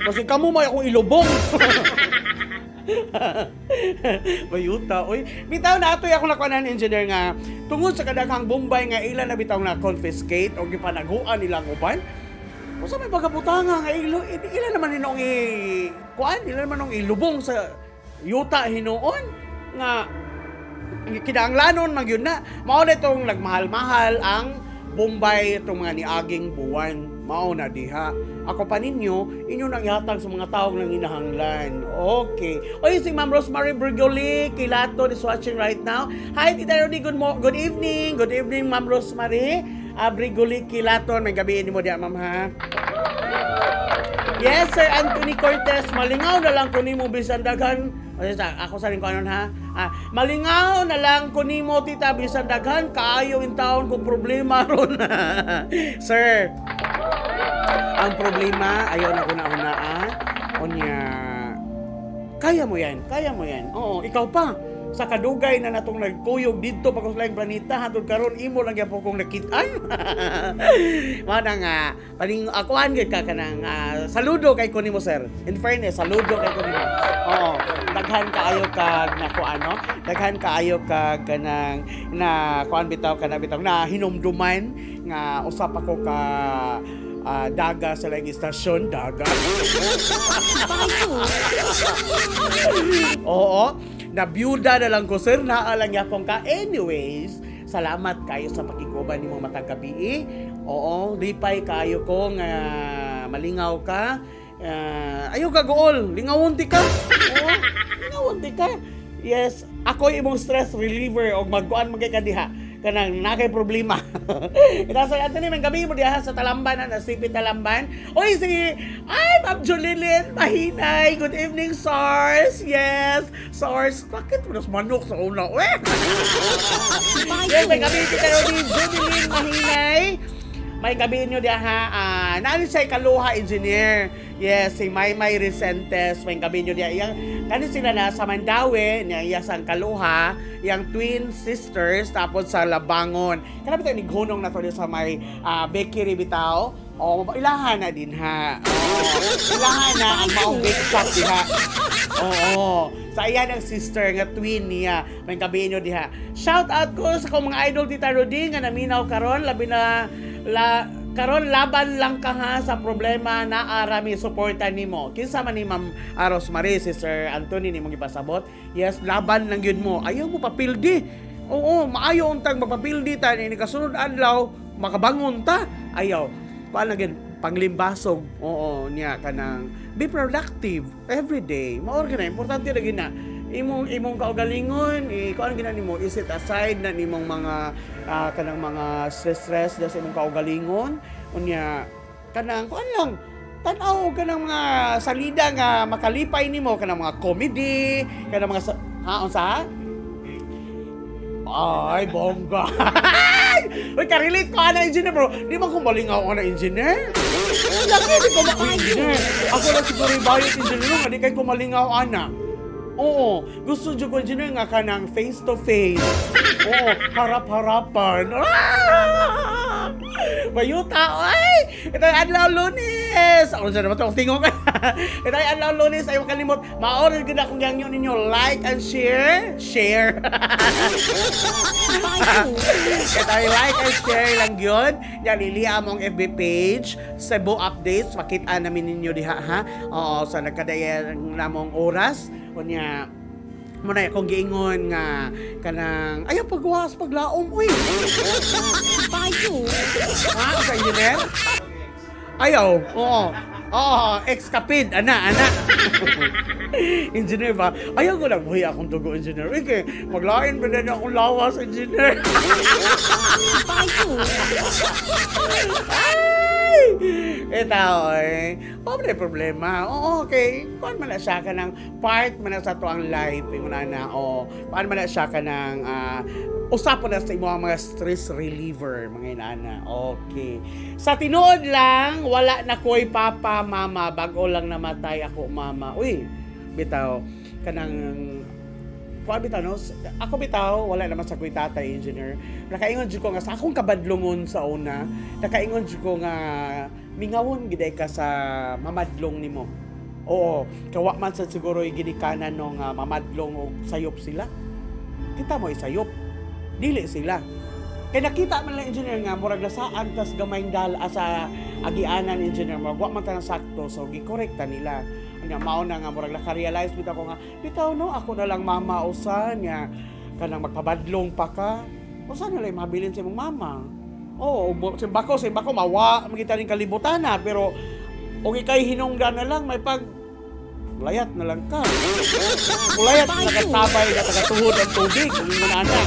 Kasi kamo may akong ilubong. Bayuta, oy. Bitaw na atoy ako nakuha engineer nga tungod sa kadaghang Bombay nga ila na bitaw na confiscate o gipanaguan nilang uban. Unsa may pagkabutanga nga ilo ila naman hinong i kuan, ila naman nung ilubong sa yuta hinuon nga kinahanglanon man gyud na. Mao na itong nagmahal-mahal ang Bombay itong mga niaging buwan. Mao na diha. Ako pa ninyo, inyo nang ihatag sa mga taong nang hinahanglan. Okay. Oy, si Ma'am Rosemary Brigoli, Kilato is watching right now. Hi, Tita Rodi. Good evening. Good evening, Ma'am Rosemary. Brigoli Kilato. May gabi mo diya, Ma'am, ha? Yes, Sir Anthony Cortez, malingaw na lang kunin mo bisan daghan. O sa ako sa rin ko anon ha. Ah, malingaw na lang ko nimo, tita, bisan daghan kaayo in taon ko problema ron. Sir, ang problema ayaw na una una ah. Unya kaya mo yan, kaya mo yan. Oo, ikaw pa. Sa kadugay na natong nagkuyog didto pa sa laing planeta hantod karon imo lang gyapon kong nakit-an. Mao na nga paning akuan gyud ka kanang saludo kay ko nimo, sir. In fairness, saludo kay ko nimo. Oo, daghan kaayo kag nakuan no. Daghan kaayo kag kanang na kuan bitaw kana bitaw na hinumduman nga usap ako ka daga sa laing istasyon, daga. Bayo. Oo, nabiyuda na lang ko, sir, naa lang yapon ka. Anyways, salamat kayo sa pakiguban nimo matag gabi. Oo, lipay kayo ko nga malingaw ka. Ayaw ka gool, lingawon ti ka. Oo, lingawon ti ka. Yes, ako imong stress reliever og magkuan man kay ka diha kanang nakay problema. Ita sa Anthony, may gabi mo diha sa Talamban na CP Talamban. Oy si ay Ma'am Julilin Mahinay. Good evening, SARS. Yes, SARS. Bakit mo nas manok sa una? Uy! Yes, may gabi kita ni Julilin Mahinay. May gabi nyo diha ha. Naan siya kaluha engineer. Yes, si Maymay Resentes. May gabi nyo diha. Yang kani sila na sa Mandaue, niya iya sa Kaluha, yang twin sisters tapos sa Labangon. Kana bitaw ni gunong na to diha sa may bakery bitaw. O ilahan na din ha. Oo, ilahan na ang maong bake shop diha. Oo. Sa iyan ang sister nga twin niya. May gabi nyo diha. Shout out ko sa akong mga idol, Tita Rodi, nga naminaw karon labi na la karon laban lang ka ha sa problema na arami suporta nimo. Kinsa man ni Ma'am Aros Marie, si Sir Anthony nimong gipasabot. Yes, laban lang gyud mo. Ayaw mo papildi. Oo, maayo untang magpapildi ta ni kasunod adlaw makabangon ta. Ayaw. Kuan lang gyud panglimbasog. Oo, niya kanang be productive every day. Mao ra na importante ra gyud na imong imong kaugalingon, i kuan gina nimo, i-set aside na nimong mga kanang mga stress stress sa imong kaugalingon. Unya kanang kuan lang tan-aw og kanang mga salida nga makalipay nimo, kanang mga comedy, kanang mga ha unsa? Ay, bongga. Uy, ka-relate ko ana, engineer, bro. Di man ko malingaw ana, engineer. Lagi di ko ma engineer. Ako lang siguro yung bayot, engineer, nga di kay ko malingaw ana. Oo, gusto jud ko, engineer, nga kanang face to face. Oo, harap-harapan. Ah! Bayuta, ay! Ito ay adlaw Lunes! Ako sa naman ito, tingog. Ito ay adlaw Lunes, ay makalimot. Ma-order gud akong yangyo ninyo. Like and share. Share. Bayo. Ito ay like and share lang yun. Yan, liliha mong FB page, Cebu Updates. Makita namin ninyo diha, ha? Oo, sa nagkadayan namong oras. Unya, muna akong giingon nga kanang ayaw pagwas paglaom uy. Bayo. Ha, sa engineer? Ayaw, oo. Oo, ex-kapid, ana, ana. Engineer ba? Ayaw ko lang buhi akong dugo, engineer. Uy, kay, maglain ba na akong lawas, engineer? Bayo. Ay! Itaw, eh. Pobre problema. Oo, okay. Kuan man na siya ka ng part man na sa to ang life. Yung na, o. Kuan man na siya ka ng usapon na sa imo ang mga stress reliever, mga inana. Okay. Sa tinuod lang, wala na ko'y papa, mama. Bago lang namatay ako, mama. Uy, bitaw, kanang kuan bitaw no, ako bitaw wala naman sa kuy tatay, engineer. Nakaingon jud ko nga sa akong kabadlungon sa una, nakaingon jud ko nga mingawon gid ka sa mamadlong nimo. Oo, kawa man sa siguro ginikanan no nga mamadlong og sayop sila. Kita mo isayop, dili sila kay nakita man lang, engineer, nga murag lasaan tas gamayng dal sa agianan, engineer, murag wa man ta sakto, so gikorekta nila. Nya mao na nga murag naka-realize bitaw ko nga bitaw no, ako na lang mama usa nya kanang magpabadlong pa ka, usa na lang mabilin sa imong mama. Oo, simbako mawa makita ning kalibutan na, pero og ikay hinungdan na lang may pag layat na lang ka. Ulayat na nakatabay na tagatuhod ang tubig. Kung ingon ana.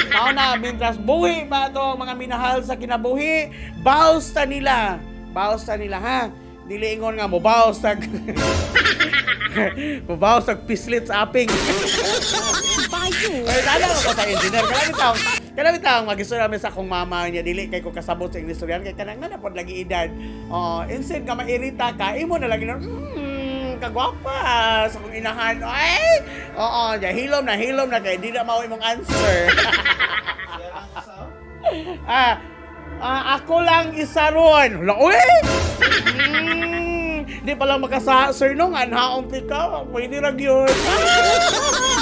Mao na, mintras buhi ba ito ang mga minahal sa kinabuhi, baos ta nila. Baos ta nila, ha? Dili ingon nga mobaos tag mobaos tag pislit sa aping. Bayo. Ay, tanaw ko sa engineer. Kanang taong magisura mi sa akong mama niya dili kay ko kasabot sa English istoryan kay kanang na pod lagi edad. Oh, instead nga mairita ka, imo na lagi na kagwapa sa akong inahan. Ay! Oo, ya hilom na kay di na mao imong answer. Siya lang sa Ah, ah, ako lang isa ron. Hala, uy! Di pa lang makasa, sir, nung anhaong tika. Pwede ra gyud.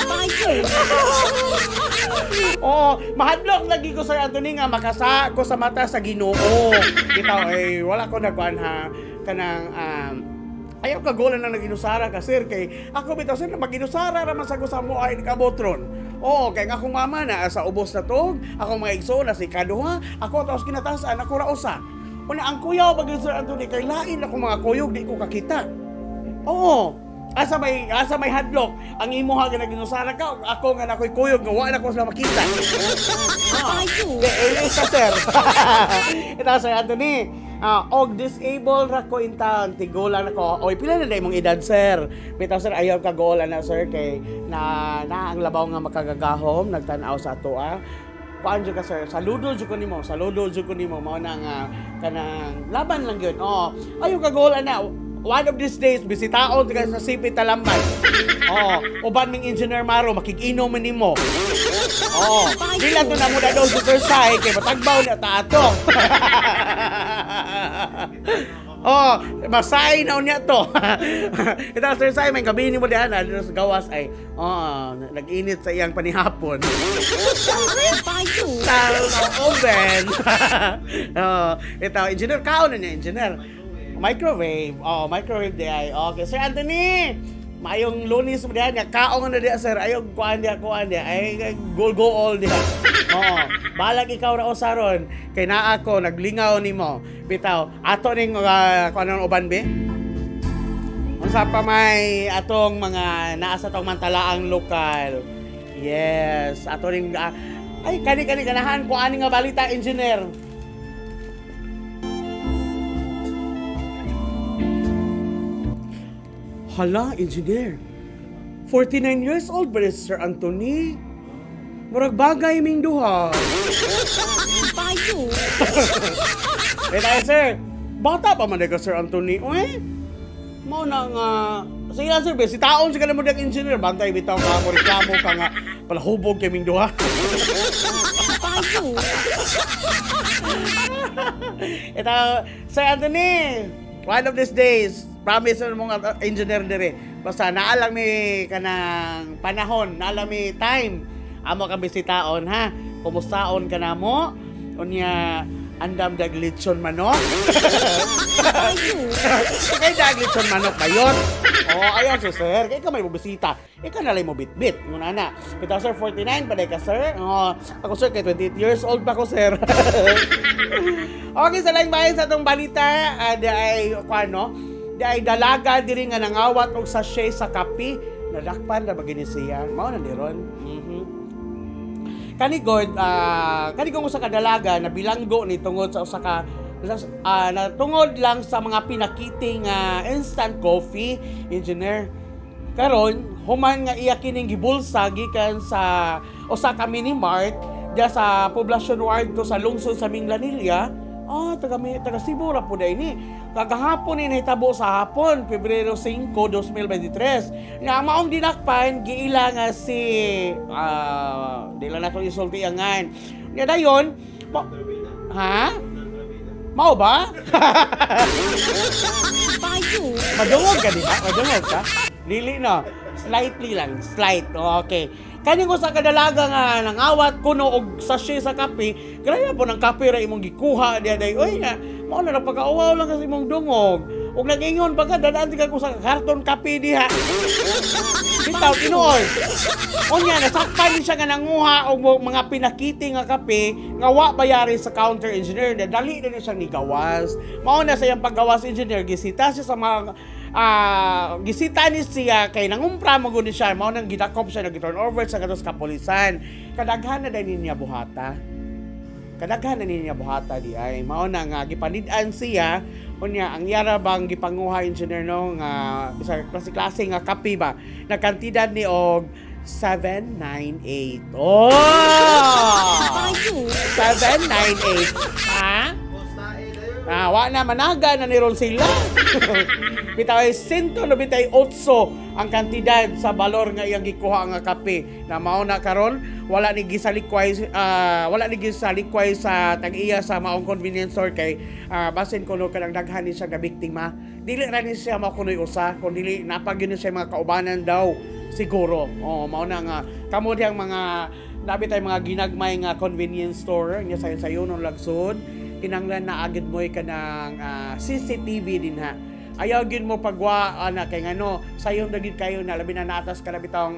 Bayo. Oo, mahadlok lagi ko, Sir Anthony, nga makasa ko sa mata sa Ginoo. Bitaw eh wala ko nagkuan ha kanang ayaw ka golan na naginusara ka, sir, kay ako bitaw, sir, na maginusara ra man sa ko sa mo ay kabotron. Oo, kay nga akong mama na sa ubos na tog, ako mga igsoon na si kaduha, ako tapos kinatasan, ako ra usa. Una ang kuyaw pag Sir Anthony kay lain ako mga kuyog di ko kakita. Oo. Asa may hadlok ang imuha nga naginusara ka ug ako nga nakoy kuyog nga wa na ko sila makita. Bayo. Di, eh, isa, sir. Ito, Sir Anthony. Ah, og disabled ra ko in town, tigulang nako. Oy, pila na imong edad, sir? Bitaw, sir, ayaw ka goal na, sir, kay na na ang labaw nga makagagahom nagtan-aw sa ato ah. Kuan jud ka, sir, saludo jud ko nimo, saludo jud ko nimo mao na nga kanang laban lang gyud. Oo. Ayaw ka goal ana. One of these days, bisitaon ka sa CP Talamban. Oo, uban ming Engineer Maro, makig-inom man nimo. Oo. Di lang to na muna daw si Sir Sai, kay matagbaw na ta ato. Oh, masay na unya to. Ito, Sir Sai, may gabi ni mo dihan, na sa gawas ay, oh, nag-init sa iyang panihapon. Bayo. Sa oven. Oh, ito, engineer, kaon na niya, engineer. Microwave. Oh, microwave di ay. Okay, Sir Anthony. Mayong Lunes mo dihan nga kaon na diha, sir. Ayaw kuan diha, kuan diha. Ay go go all diha. Oo. Balag ikaw ra usaron kay naa ko naglingaw nimo. Bitaw, ato ning kuan ang uban be? Unsa pa may atong mga naa sa atong mantalaang lokal. Yes, ato ning ay kani kani ganahan ko ani nga balita, engineer. Hala, engineer. 49 years old ba ni Sir Anthony? Murag bagay ming duha. Bayo. Eh tayo, sir. Bata pa man ka, Sir Anthony. Uy, mao na nga. Sige lang, sir, be. Si taon si mo diyang engineer. Bantay bitaw ka mo, reklamo ka nga. Palahubog kay ming duha. Bayo. Ito, Sir Anthony, one of these days, promise na mong engineer dire. Basta naalang mi kanang panahon, naalang mi time. Amo kang bisitaon ha. Kumustaon ka na mo? Unya, andam dag litson manok. Bayo. Kay dag litson manok bayot. Oh, ayaw si sir. Kay ka may bubisita. Ikaw na lang mo bitbit. Nguna na. Bitaw sir, 49 pa day ka, sir. Oh, ako sir kay 28 years old pa ko, sir. Okay, sa laing bahin sa atong balita, di ay, kuano, di ay dalaga diri nga nangawat og sachet sa kape, nadakpan na ba gini siya? Mao na ni ron. Kani God, kani kung usa ka dalaga na bilanggo ni tungod sa usa ka na tungod lang sa mga pinakiti nga instant coffee, engineer. Karon, human nga iya kining gibulsa gikan sa usa ka mini mart diya sa Poblacion Ward 2 sa lungsod sa Minglanilla. Ah, taga taga Cebu ra po ni. Kagahapon ni nahitabo sa hapon, Pebrero 5, 2023. Nga ang maong dinakpan giila nga si di lang nato isulti angan. Nga dayon, ha? Mao ba? Bayo. Madungog ka, di ba? Madungog ka? Dili no. Slightly lang, slight. Okay. Kani ko sa kadalaga nga nangawat kuno og sachet sa kape, grabe po ng kape ra imong gikuha diya day. Oy nga, mao na pagkauwaw lang kasi imong dungog. Ug nag-ingon pa ka dadaan ka ko sa karton kape diha. Bitaw tinuod. Unya nasakpan ni siya nga nanguha og mga pinakiti nga kape nga wa bayari sa counter, engineer. Na dali na niya siyang nigawas. Mao na sa iyang paggawas, engineer, gisita siya sa mga gisita ni siya kay nangumpra mo gud ni siya mao nang gidakop siya nag turn over sa katos kapulisan. Kadaghan na dahil niya buhata. Kadaghan na niya buhata di ay mao na nga gipanid-an siya. Unya ang yara bang gipanguha, engineer, no, nga bisa klase-klase nga kape ba na kantidad ni og 798. Oh! Bayo. 798. Ha? Postae dayon. Ah, wa na managa na ni ron sila. Bitaw ay 198 ang kantidad sa balor nga iyang gikuha nga kape. Na mao na karon wala ni gisalikway, wala ni gisalikway sa tag-iya sa maong convenience store kay basin kuno kanang daghan ni siya nga biktima. Dili ra ni siya mao kunoy usa kun dili napag yun siya mga kaubanan daw siguro. Oh, mao na nga kamo diyang mga nabi tay mga ginagmay nga convenience store nya sayon sayon lagsod, kinanglan na agad mo'y kanang CCTV din ha. Ayaw gid mo pagwa ana kay ngano sayon na gid kayo na labi na naatas ka na bitawng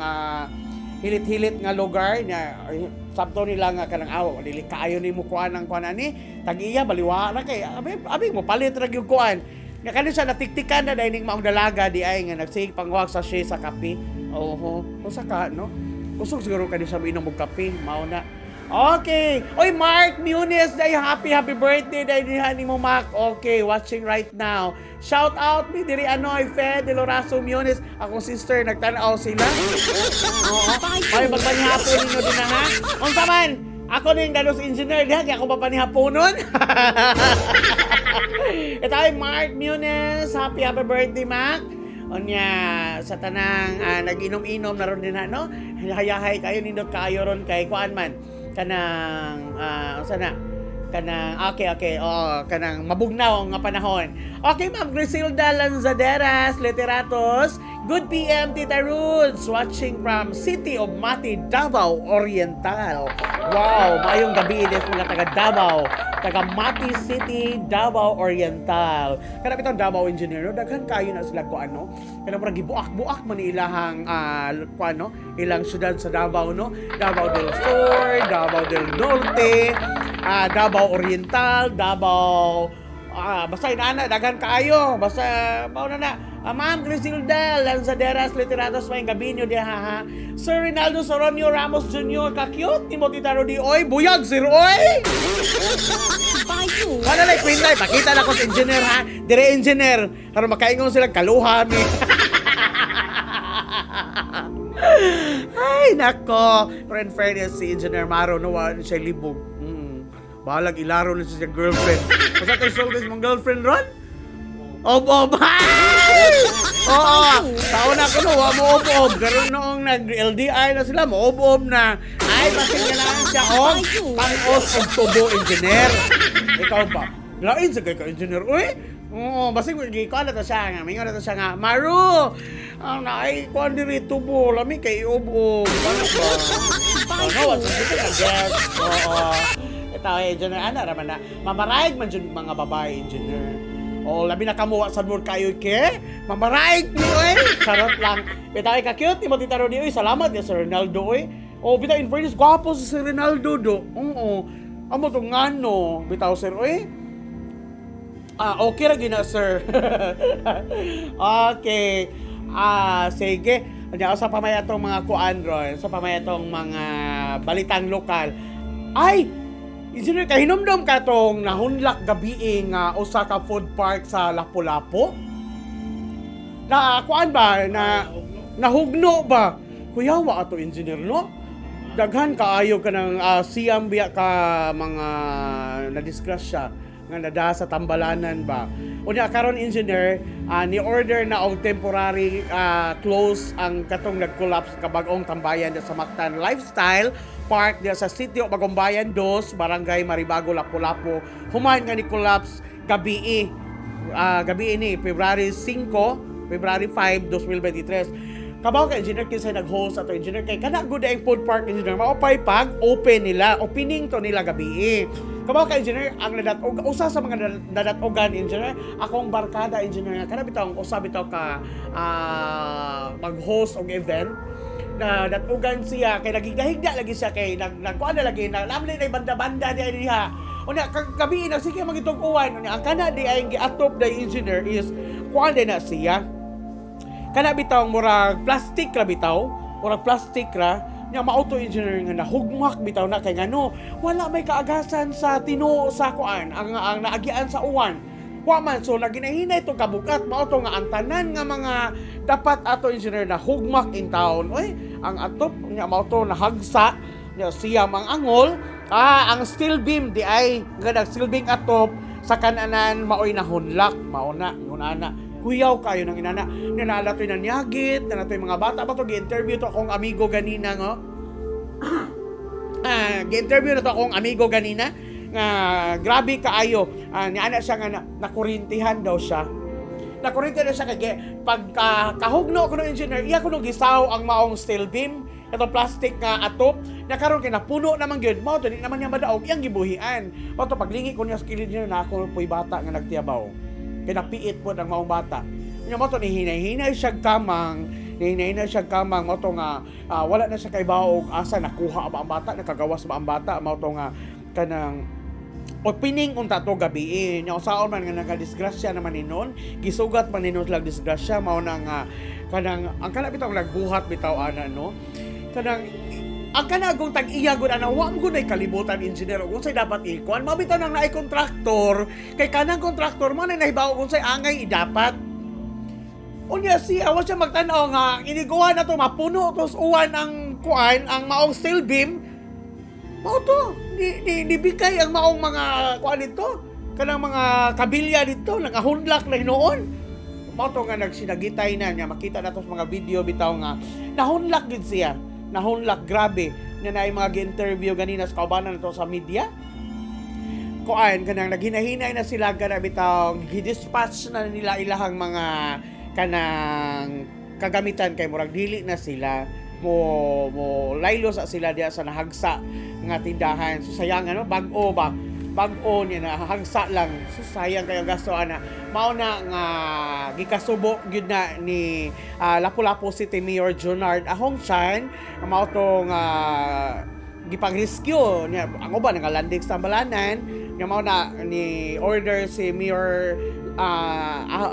hilit-hilit nga lugar nya ay, sabto nila nga kanang aw dili kaayo nimo kuan ang kuan ani tag-iya baliwa ra kay abi, abi mo palit ra gyud kuan nga kani siya natiktikan na dahil ning maong dalaga di ay nga nagsige pangwag sa siya sa kape. Oho, usa ka no kusog siguro kani siya miinom og kape mao na. Okay. Oy, Mark Muniz, day happy happy birthday day diha nimo, Mark. Okay, watching right now. Shout out mi diri anoy Fe de Lorazo Muniz. Akong sister nagtan-aw sila. Oo. Ay, magpanihapon ninyo din na ha. Unsa man? Ako ning dalos engineer diha kay ako papanihaponon. Ito ay Mark Muniz. Happy happy birthday, Mark. Unya sa tanang nag-inom-inom na ron din ha, no? Hayahay kayo, nindot kaayo ron kay kuan man kanang unsa na kanang okay, oh, kanang mabugnaw nga panahon. Okay, Ma'am Griselda Lanzaderas Literatos, good PM, Tita Rudes, watching from City of Mati, Davao Oriental. Wow, maayong gabi des mga taga Davao, taga Mati City, Davao Oriental. Kana bitong Davao, engineer, no, daghan kayo na sila ko ano kana murag gibuak-buak man ni ilahang ko ano ilang syudad sa Davao, no? Davao del Sur, Davao del Norte, Davao Oriental, Davao, basta inaana daghan kaayo, basta mao na na. Ma'am Griselda Lanzaderas Literatos, may gabi niyo diha ha. Sir Rinaldo Soronio Ramos Jr., ka-cute ni mo, Tita Rudy. Oy, buyag sir, oy! Bayo. Wala lang queen life. Pakita na ko sa engineer ha. Dire engineer. Aron makaingon sila kaluha mi. Ay, nako. Pero in fairness, si Engineer Maro, no, wala siya libog. Bahalag ilaro na siya girlfriend. Basta tayo sultis mong girlfriend ron? Ob-ob! Ay! Oo! Sa una ko no, wa mo ob-ob. Karon noong nag-LDR na sila, mo ob-ob na. Ay, basin nga lang siya og pang-os og tubo, engineer. Ikaw ba? Lain sa kay ka, engineer. Uy! Oo, basig ko na to siya nga. Mingon na to siya nga, "Maru! Ang naay kuan diri tubo, lami kay ob-ob." Ano ba? Ano, what's the guess? Oo. Ito, eh, engineer, ana raman na. Mamaraig man dyan mga babae, engineer. O, labi na kamuha sa mo kayo ke. Mamaraig ni, oy. Charot lang. Bitaw ay ka-cute ni mo, Tita Rodi. Oy, salamat ni Sir Ronaldo, oy. O, bitaw in fairness, gwapo si Sir Ronaldo, do. Oo. Amo to ngano, bitaw sir, oy. Ah, okay ra gyud na, sir. Okay. Ah, sige. Anya sa pamay atong mga kuan ron, sa pamay atong mga balitang lokal. Ay, engineer, kahinumdom ka tong nahunlak gabi nga usa ka food park sa Lapu-Lapu? Na kuan ba na nahugno ba? Kuyawa ato, engineer, no? Daghan kaayo ka ng siyam biya ka mga nadisgrasya nga nada sa tambalanan ba. Unya karon, engineer, ni order na og temporary close ang katong nag-collapse kabag-ong tambayan sa Mactan Lifestyle Park diya sa Sitio Bagumbayan 2, Barangay Maribago, Lapu-Lapu. Human nga ni collapse gabi gabi ini February 5, February 5, 2023. Kabaw ka, engineer, kinsa nag-host ato, engineer, kay kana good ang food park, engineer, mao pay pag open nila, opening to nila gabi. Kabaw ka, engineer, ang nadat-og usa sa mga nadat-ogan, engineer, akong barkada, engineer, kana bitaw ang usa bitaw ka mag-host og event na natugan siya kay nagigahigda lagi siya kay nag nagkuan na lagi na lamli na banda-banda di ay diha. Unya kagabi na sige magitug-uwan. Unya ang kana di ay giatop day, engineer, is kuan day na siya kana bitaw murag plastic ra bitaw, murag plastic ra. Nya mao to, engineer, nga nahugmak bitaw na kay ngano wala may kaagasan sa tinuo sa kuan ang naagian sa uwan. Wa man, so naginahinay to kabugat. Mao to nga ang tanan nga mga dapat ato, engineer, na hugmak in town. Oy, ang atop nya mao to nahagsa nya siya mang angol. Ang steel beam di ay nga nagsilbing atop sa kananan maoy nahunlak. Mao na yun ana, kuyaw kayo ng inana nga naala to'y nanyagit na nato'y mga bata pa to. Gi-interview to akong amigo ganina ngo gi-interview na to akong amigo ganina nga grabe kaayo. Niana siya nga nakurintihan daw siya. Nakurintihan daw siya kay pag kahugno ko ng engineer, iya ko nung gisaw ang maong steel beam, itong plastic nga atop na karon kay napuno naman gyud. Mao to di naman niya madaog, iyang gibuhian. Mao to paglingi ko niya sa kilid niya na ako po'y bata nga nagtiyabaw. Kinapiit po ang maong bata. Nya mo to ni hinay-hinay siya kamang, nihinay siya kamang. Mao to nga wala na siya kaibaw og asa nakuha ba ang bata, nakagawas ba ang bata. Mao to nga kanang opening unta to gabi. Nya usaon man nga nagadisgrasya naman hinon, gisugat man hinon sila disgrasya. Mao na nga kanang ang kana bitaw nagbuhat bitaw ana no, kanang ang kanagong tag-iya gud ana, wa mo gud kalibutan, engineer, ug unsay dapat ikuan. Mao bitaw nang naay kontraktor, kay kanang kontraktor mo na nahibaw kung unsay angay idapat. Unya siya, wa siya magtan-aw nga iniguan na to mapuno tos uwan ang kuan, ang maong steel beam. Mao to, ni bikay ang maong mga kuan dito. Kanang mga kabilya dito, nangahunlak na hinuon. Mao to nga nagsinagitay na niya, makita na to sa mga video bitaw nga nahunlak gid siya. Nahunlak grabe. Nga naay mga gi-interview ganina sa kaubanan na to sa media kuan, kanang naghinahinay na sila kana bitaw gi-dispatch na nila ilahang mga kanang kagamitan kay murag dili na sila mo mo laylo sa sila diya sa nahagsa nga tindahan. So sayang ano, bag-o ba, bag-o niya nahagsa lang. So sayang kayo gasto ana. Mao na nga gikasubo gyud na ni Lapu-Lapu City Mayor Junard Ahong Chan. Mao to nga gipang-rescue niya ang uban nga landing sa balanan nga mao na ni order si Mayor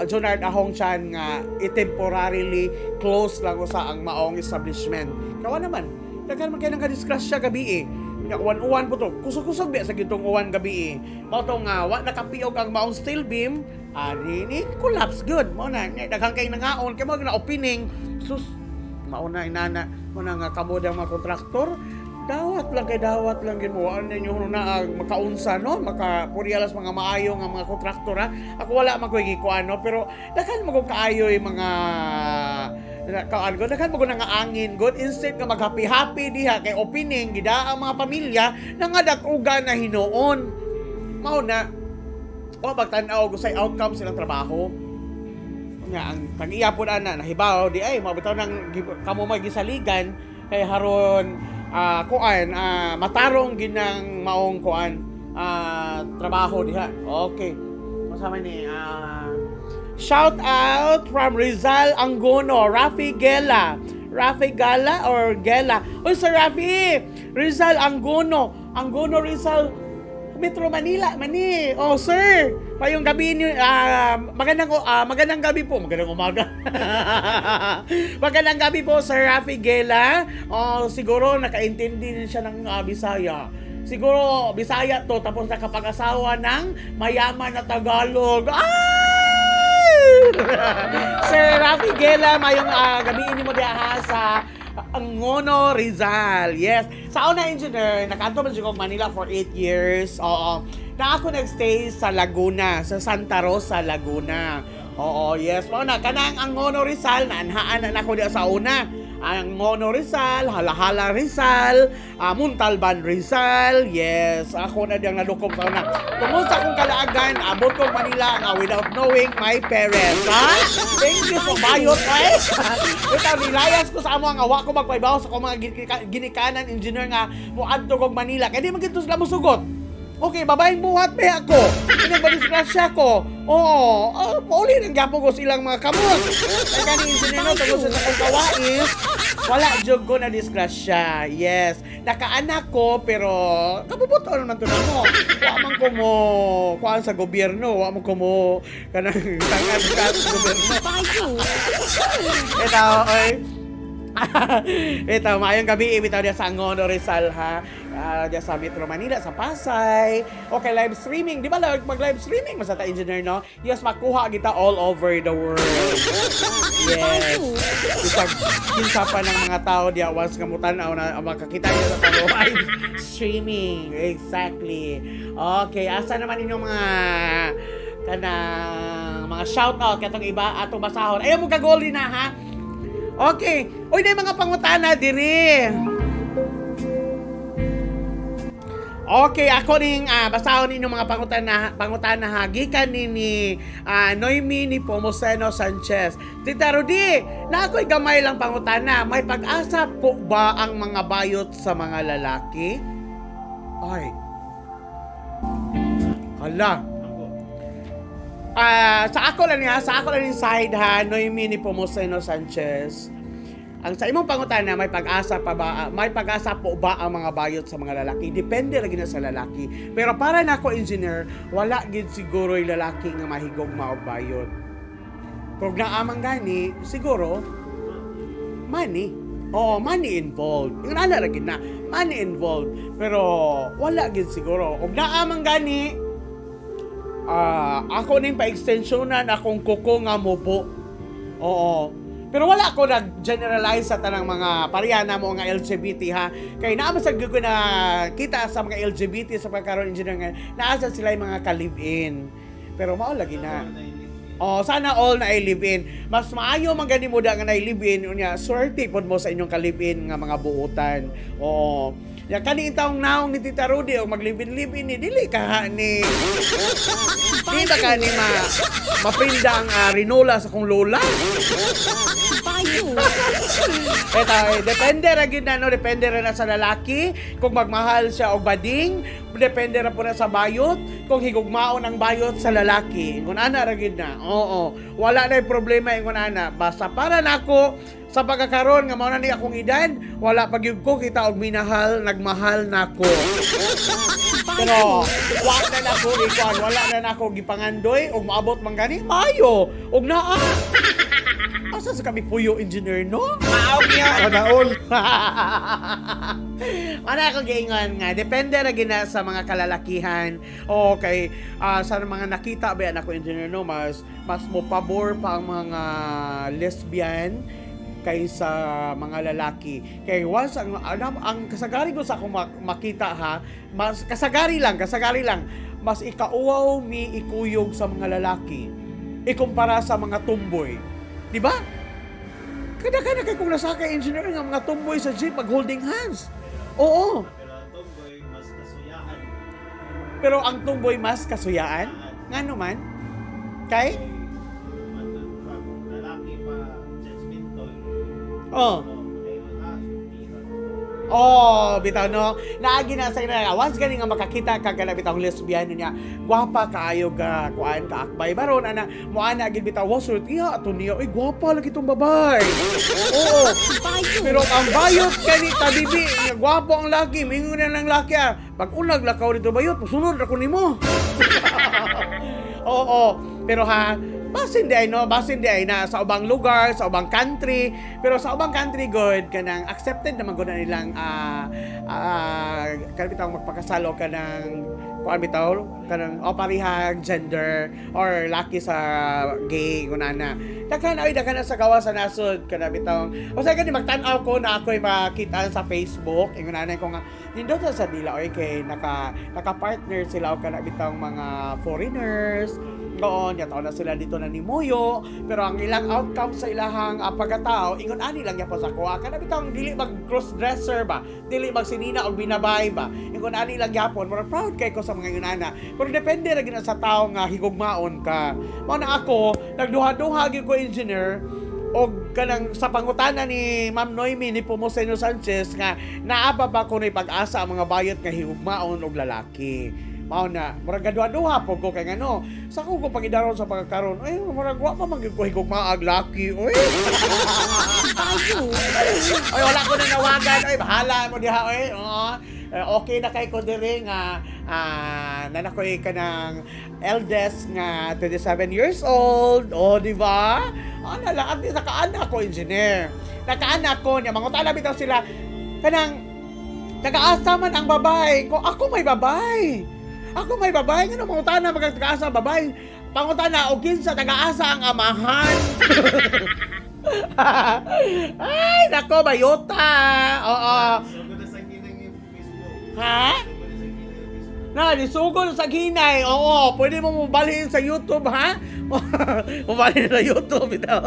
Junard Ahong Chan nga i-temporarily close lang usa ang maong establishment. Kawa naman, daghan man kay nang kadisgrasya gabi eh. Nga uwan-uwan po to. Kusog-kusog biya sa gitong uwan gabi eh. Mao to nga wa nakapiog ang maong steel beam, ni collapse good. Mao na nga daghan kay nangaon kay mao na opening. Sus, mao na inana mo na nga kamo ang mga kontraktor, dawat lang kay dawat lang gid mo ano ninyo na ang makaunsa no, makapurialas mga maayo nga mga kontraktor ha. Ako wala man ko gikuan no, pero daghan mo kung kaayo yung mga kaan ko, daghan mo ko nangaangin good. Instead nga mag-happy happy diha kay opening gida ang mga pamilya nangadatuga na hinuon. Mao na o pagtan-aw ko sa outcome silang trabaho nga ang tag-iya po na nahibaw di ay mabitaw nang kamo magisaligan kay haron kuan matarong ginang maong kuan trabaho diha. Okay, masama ni shout out from Rizal Angono, Rafi Gela. Rafi Gala or Gela? Uy, Sir Rafi! Rizal Angono. Angono Rizal, Metro Manila, mani. Oh, sir. Payong gabi niyo, magandang gabi po, magandang umaga. Magandang gabi po, Sir Rafi Gela. Oh, siguro nakaintindi din siya ng Bisaya. Siguro Bisaya to tapos nakapag-asawa ng mayaman na Tagalog. Ay! Sir Rafi Gela, mayong gabi mo diha sa Angono Rizal. Yes. Sa una, engineer, nakaadto man siya Manila for 8 years. Oo. Na ako nagstay sa Laguna, sa Santa Rosa, Laguna. Oo, yes. Mao na kanang Angono Rizal na anhaan na nako diha sa una. Angono Rizal, Halahala Rizal, Montalban Rizal. Yes, ako na diyang nalukob sa una. Tungod sa akong kalaagan, abot ko Manila nga without knowing my parents. Ha? Thank you so bayot ay. Without nilayas ko sa amo nga wa ko magpaibaw sa akong mga ginikanan, engineer, nga moadto kog Manila. Kay di man gid to sila mosugot. Okay, babaeng buhat ba ako? Pinagmadisgrasya ko. Oo, oh, pauli nang gyapon ko silang mga kamot. Kay kani, engineer no, tungod sa akong kawais, wala jud ko na disgrasya. Yes, nakaanak ko pero kabubuton naman to namo. Wa man ko mo kuan sa gobyerno, wa man ko mo kanang tangad ka sa gobyerno. Bayo. Ito, oy. Ito, maayong gabi, bitaw diya sa Angono, Rizal, ha. Diya sa Metro Manila, sa Pasay. Okay, live streaming. Di ba mag live streaming mas ta, engineer, no? Yes, makuha kita all over the world. Yes. Bisag kinsa pa ng mga tao diya once nga mutan-aw na makakita niya sa tao live streaming. Exactly. Okay, asa naman inyong mga kanang mga shout out katong iba atong basahon. Ayaw mo kagoli na, ha. Okay. Uy, na mga pangutana diri. Okay, ako ning basahon ninyong mga pangutana ha. Gikan ni Noemi ni Pomoceno Sanchez. Tita Rudy, na ako'y gamay lang pangutana. May pag-asa po ba ang mga bayot sa mga lalaki? Ay. Hala. Sa ako lang niya, sa ako lang yung side ha, Noemi ni Pomoceno Sanchez. Ang sa imong pangutana, may pag-asa pa ba, may pag-asa po ba ang mga bayot sa mga lalaki? Depende ra gid na sa lalaki. Pero para nako, engineer, wala gid siguro yung lalaki nga mahigugma og bayot. Kung naamang gani, siguro money. Oo, money involved. Yung ana ra gid na, money involved. Pero wala gid siguro. Ug naamang gani, ako ning pa-extensionan akong kuko nga mubo. Oo. Pero wala ako nag-generalize sa tanang mga pareha na mo nga LGBT ha. Kay naa man sa gyud ko na kita sa mga LGBT sa pagkaroon, engineer, nga naa sa sila yung mga ka-live-in. Pero mao lagi na. Oh, sana all na live-in. Mas maayo man gani mo da nga na live-in unya, swerte pod mo sa inyong ka-live-in nga mga buotan. Oo. Ya kani taong naong ni Tita Rudy og mag-live-in live-in ni dili ka ha ni di ba ka ni ma maprinda ang rinola sa kong lola? Bayo. Eto, eh, depende ra gid na, no, depende ra na sa lalaki kung magmahal siya og bading, depende ra po na sa bayot kung higugmaon ang bayot sa lalaki. Ingon ana ra gid na. Oo. Wala na problema ingon ana. Basta para nako sa pagkakaron nga mao na ni akong edad, wala pa gyud ko kita og minahal, nagmahal nako. Pero wala na nako ikuan, wala na nako gipangandoy og maabot man gani maayo og naa. Asa sa kami puyo, engineer, no? Maog niya. Sana all. Ano ako giingon nga, depende ra gina sa mga kalalakihan. O kay sa mga nakita ba yan ako, engineer, no, mas mas mo pabor pa ang mga lesbian kaysa mga lalaki. Kay once ang kasagari ko sa akong makita ha, mas kasagari lang, mas ikauwaw mi ikuyog sa mga lalaki ikumpara sa mga tumboy. Di ba? Kada kada kay kung nasa kay engineer nga mga tomboy sa jeep mag holding hands. Oo. Pero ang tomboy, mas kasuyaan. Pero ang tomboy mas kasuyaan. Ngano man? Kay? Kay, ano, pag lalaki pa, judgmental. Oh. Oo, ayun, sultihan. Oh, bitaw no. Naagi na sa ina. Once gani nga makakita ka kana bitaw lesbian niya. Gwapa kaayo ka kuan kaakbay baron ana mo ana gid bitaw wa sultiha ato niya. Uy, gwapa lagi tong babae. Oo. Bayo. Pero ang bayot kani tabibi, nga gwapo ang laki, mingon na lang laki ah. Pag unag lakaw dito bayot, musunod ako nimo. Oo, pero ha, basin di ay no, basin di ay na sa ubang lugar, sa ubang country, pero sa ubang country good kanang accepted naman gud na nilang kanang bitaw magpakasal o kanang kuan bitaw kanang o parihag gender or laki sa gay kunana. Daghan ay daghan na sa gawa sa nasod kana bitaw. O sa gani magtan-aw ko na ako'y makita sa Facebook ingon ana ko nga nindot sa nila oy kay naka partner sila og kana bitaw mga foreigners. Noon, yataw na sila dito na ni Moyo, pero ang ilang outcome sa ilahang pagkatao, ingon ani lang gyapon sa kuha. Kana bitang dili mag cross-dresser ba, dili mag sinina og binabay ba. Ingon ani lang gyapon, pero proud kay ko sa mga ingon ana. Pero depende ra gyud na sa tao nga higugmaon ka. Mao na ako, nagduha-duha gyud ko, engineer, og kanang sa pangutana ni Ma'am Noemi ni Pomoceno Sanchez nga naa pa ba kuno'y pag-asa ang mga bayot nga higugmaon og lalaki. Mao na, murag gaduha-duha po ko kay ngano. Sa ko ko pagidaron sa pagkakaron, ay murag wa pa man gyud ko higugmaag laki, oy. Bayo. Ay wala ko na nawagan, oy bahala mo diha oy. Oo. Eh, okay na kay ko diri nga nanakoy ka ng eldest nga 27 years old. Oh, di ba? Ano lang, at least nakaanak ko, engineer. Nakaanak ko niya. Mangutana bitaw sila kanang tagaasa man ang babae ko. Ako may babae. Ako may babae. Ngano mangutana magtagaasa ang babae? Pangutana og kinsa tagaasa ang amahan. Ay, nako, bayota. Oo. Sugod na sa ginang yung Facebook. Ha? Sugod na sa ginang yung Facebook. Na, nisugod sa ginay. Oo, pwede mo mabalhin sa YouTube, ha? Mabalhin sa YouTube, ito.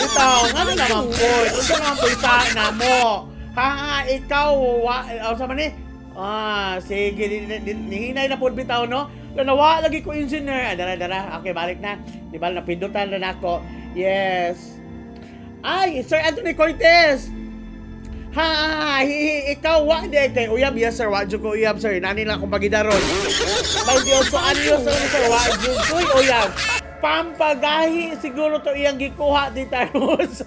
Ito, nga na naman po. Unsa naman po isa na mo? Ha, ikaw, wa, oh, sa man eh? Ah, sige, nihinay na po bitaw, no? Lanawa, lagi ko engineer. Ah, dara, dara. Okay, balik na. Di ba, napindutan na nako. Yes. Ay, Sir Anthony Cortez! Ha, hi, hi, ikaw wa di kay uyab, yes sir, wa jud ko uyab sir. Nani lang akong pagidaron. May Dios so anyo sir, sir wa jud ko'y uyab. Pampagahi siguro to iyang gikuha di Rose.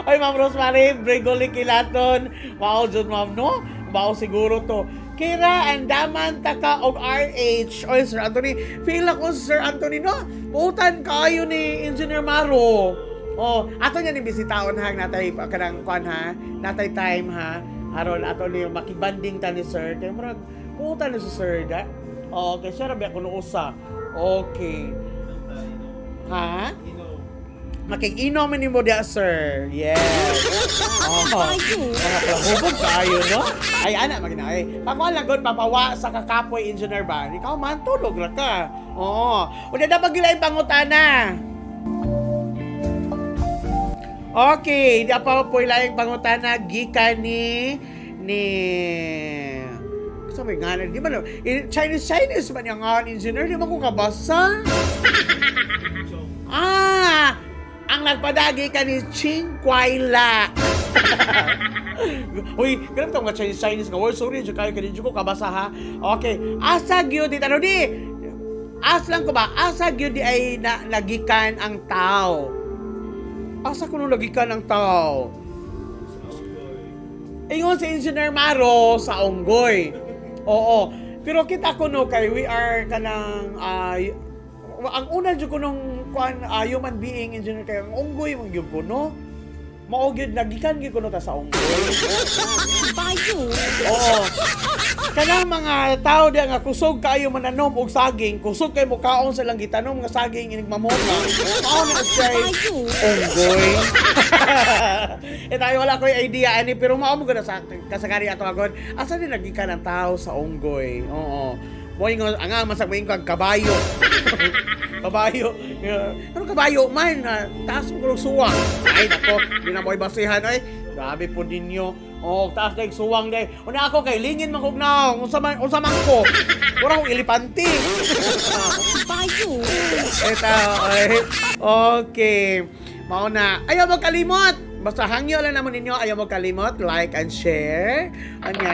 Ay, Ma'am Rosemary, Brigoli Kilaton. Mao jud ma'am no? Mao siguro to. Kira, andaman taka og RH. Oy, Sir Anthony, feel ako Sir Anthony no. Buutan kayo ni Engineer Maro. Oh, ato niya ni bisitaon ha, natay kanang kuan ha, natay time ha. Aron ato ni makibanding ta ni sir kay murag buutan ni si sir da. Oh, okay, sir abi ako usa. Okay. Inom tayo, inom. Ha? Inom. Makikinom ni mo diya, sir. Yes. Oh. Mga palahubog kayo, no? Ay, ana, magina. Ay, pakuan lang, good, papawa sa kakapoy engineer ba? Ikaw man, tulog ra ka. Oo. Unya dapat gila yung pangutana. Okay, di pa po ilayang pangutana gikan ni ni sa may ngalan, di ba no? Chinese Chinese man yung ngalan engineer, di ba ko kabasa? Chong. Ah, ang nagpadagi ka ni Ching Kwai La. Uy, ganun tong mga Chinese Chinese nga word. Sorry, jud kayo kay ko kabasa ha. Okay, asa gyud di ano di? As lang ko ba? Asa gyud di ay na, nagikan ang tao? Asa kuno nagikan ang tao? Sa Unggoy. Ingon si Engineer Maro sa Unggoy. Oo. Pero kita ko no kay we are kanang ang una jud ko nung kuan human being engineer kay ang unggoy man gyud ko no. Mao gyud nagikan gyud ko no ta sa unggoy. Bayo. Oo. Kanang mga tao diya nga kusog kaayo mananom og saging, kusog kay mukaon sa lang gitanom nga saging inig mamunga. Mao na siya unggoy. Eh tayo wala ko'y idea ani pero mao mo gud sa kasagari ato agod. Asa din nagikan ang tao sa unggoy? Oo. Mo ingon ang nga masag moingon ang kabayo. Kabayo. Yeah. Ano kabayo man? Taas mo kulong suwang. Ay nako, di na mo'y basihan ay. Grabe po ninyo. Oh, taas na yung suwang day. Una ako kay lingin man kog naong. Unsa man ko? Mura kong elepante. Bayo. Ito, ay. Okay. Mao na. Ayaw magkalimot. Basta hangyo lang naman ninyo. Ayaw magkalimot. Like and share. Anya.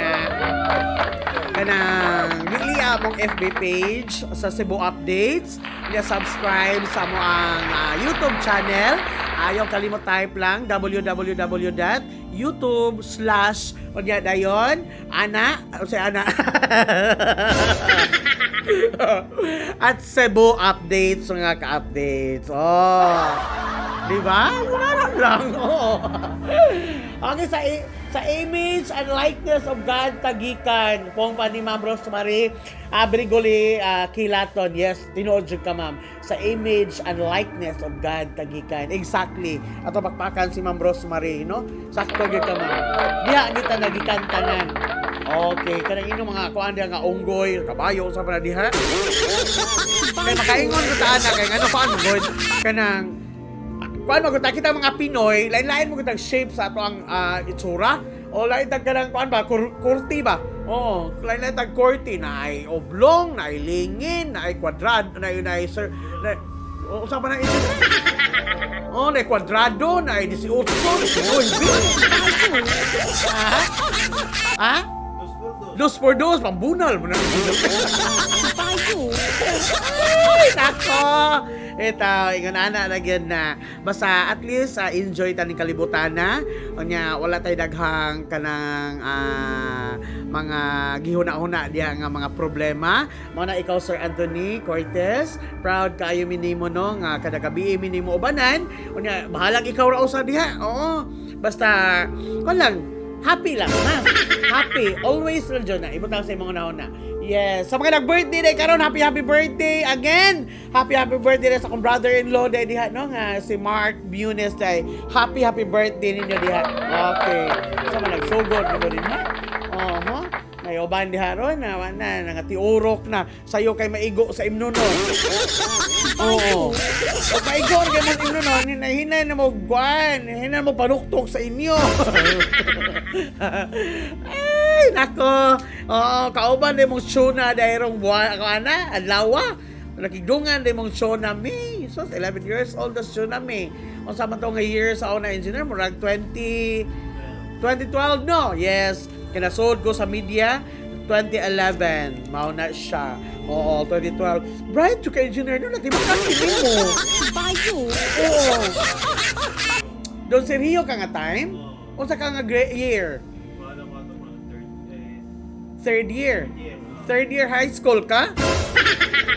Kanang dili among FB page sa Cebu Updates. Nya subscribe sa mo ang YouTube channel. Ayaw kalimot type lang www.youtube slash unya dayon ana o si ana at Cebu Updates mga ka-updates. Oh. Di ba? Wala lang lang. Oo. Okay, sa image and likeness of God tagikan kung pa ni Ma'am Rosemary Abrigoli Kilaton. Yes, tinuod jud ka ma'am. Sa image and likeness of God tagikan. Exactly. Ato pakpakan si Ma'am Rosemary, no? Sakto gyud ka ma'am. Diha kita nagikan tanan. Okay, kanang inyong mga kuan diha nga unggoy, kabayo sa para diha. Kay makaingon ko taan na kay ngano kuan mo gud kanang kuan mo gud kita mga Pinoy, lain-lain mo gud ang shape sa ato ang itsura. O lain tag kanang kuan ba kurti ba? Oo, lain-lain tag kurti na ay oblong, na ay lingin, na ay kwadrado, na ay na ay sir, na o usa pa na ito. Oh, na ay kwadrado, na ay 18, 19. Ha? Ha? Dos por dos. Dos por dos, pambunal mo na. Bayo. Ay, nako! Ito, ingon ana na gyud na. Basta at least enjoy ta ning kalibutan na. Unya wala tay daghang kanang mga gihuna-huna diha nga mga problema. Mao na ikaw, Sir Anthony Cortez, proud kaayo mi nimo, no, nga kada gabi mi nimo ubanan. Unya bahalag ikaw ra usa diha. Oo. Basta kon lang, happy lang ha. Happy always lang dyan na. Ibutang sa imong una. Yes. Sa mga nag-birthday day karon, happy happy birthday again. Happy happy birthday day sa akong brother-in-law day diha, no, nga si Mark Bunes day. Happy happy birthday ninyo diha. Okay. Sa mga nagsugod nimo din ha. Oho. May uban diha ron na wa na nangatiurok na sayo kay maigo sa imnono. Oo. Pag maigo ra kay mong imnono, hinay na mo guan, hinay mo panuktok sa inyo. Ay, nako. Oo, kauban din mong tuna dayrong buwan ako ana, adlaw. Nakigdungan din mong tsunami. So, 11 years old na tsunami. Unsa man to nga year sa una, engineer, murag 20 2012, no? Yes. Kinasod ko sa media 2011. Mao na siya. Oo, 2012. Bright to kay engineer no, natibukan mo. Bayo. Oo. Don Sergio ka nga time? Unsa ka nga year? Wala ko ito mga third, eh, Third year. year. Third year high school ka?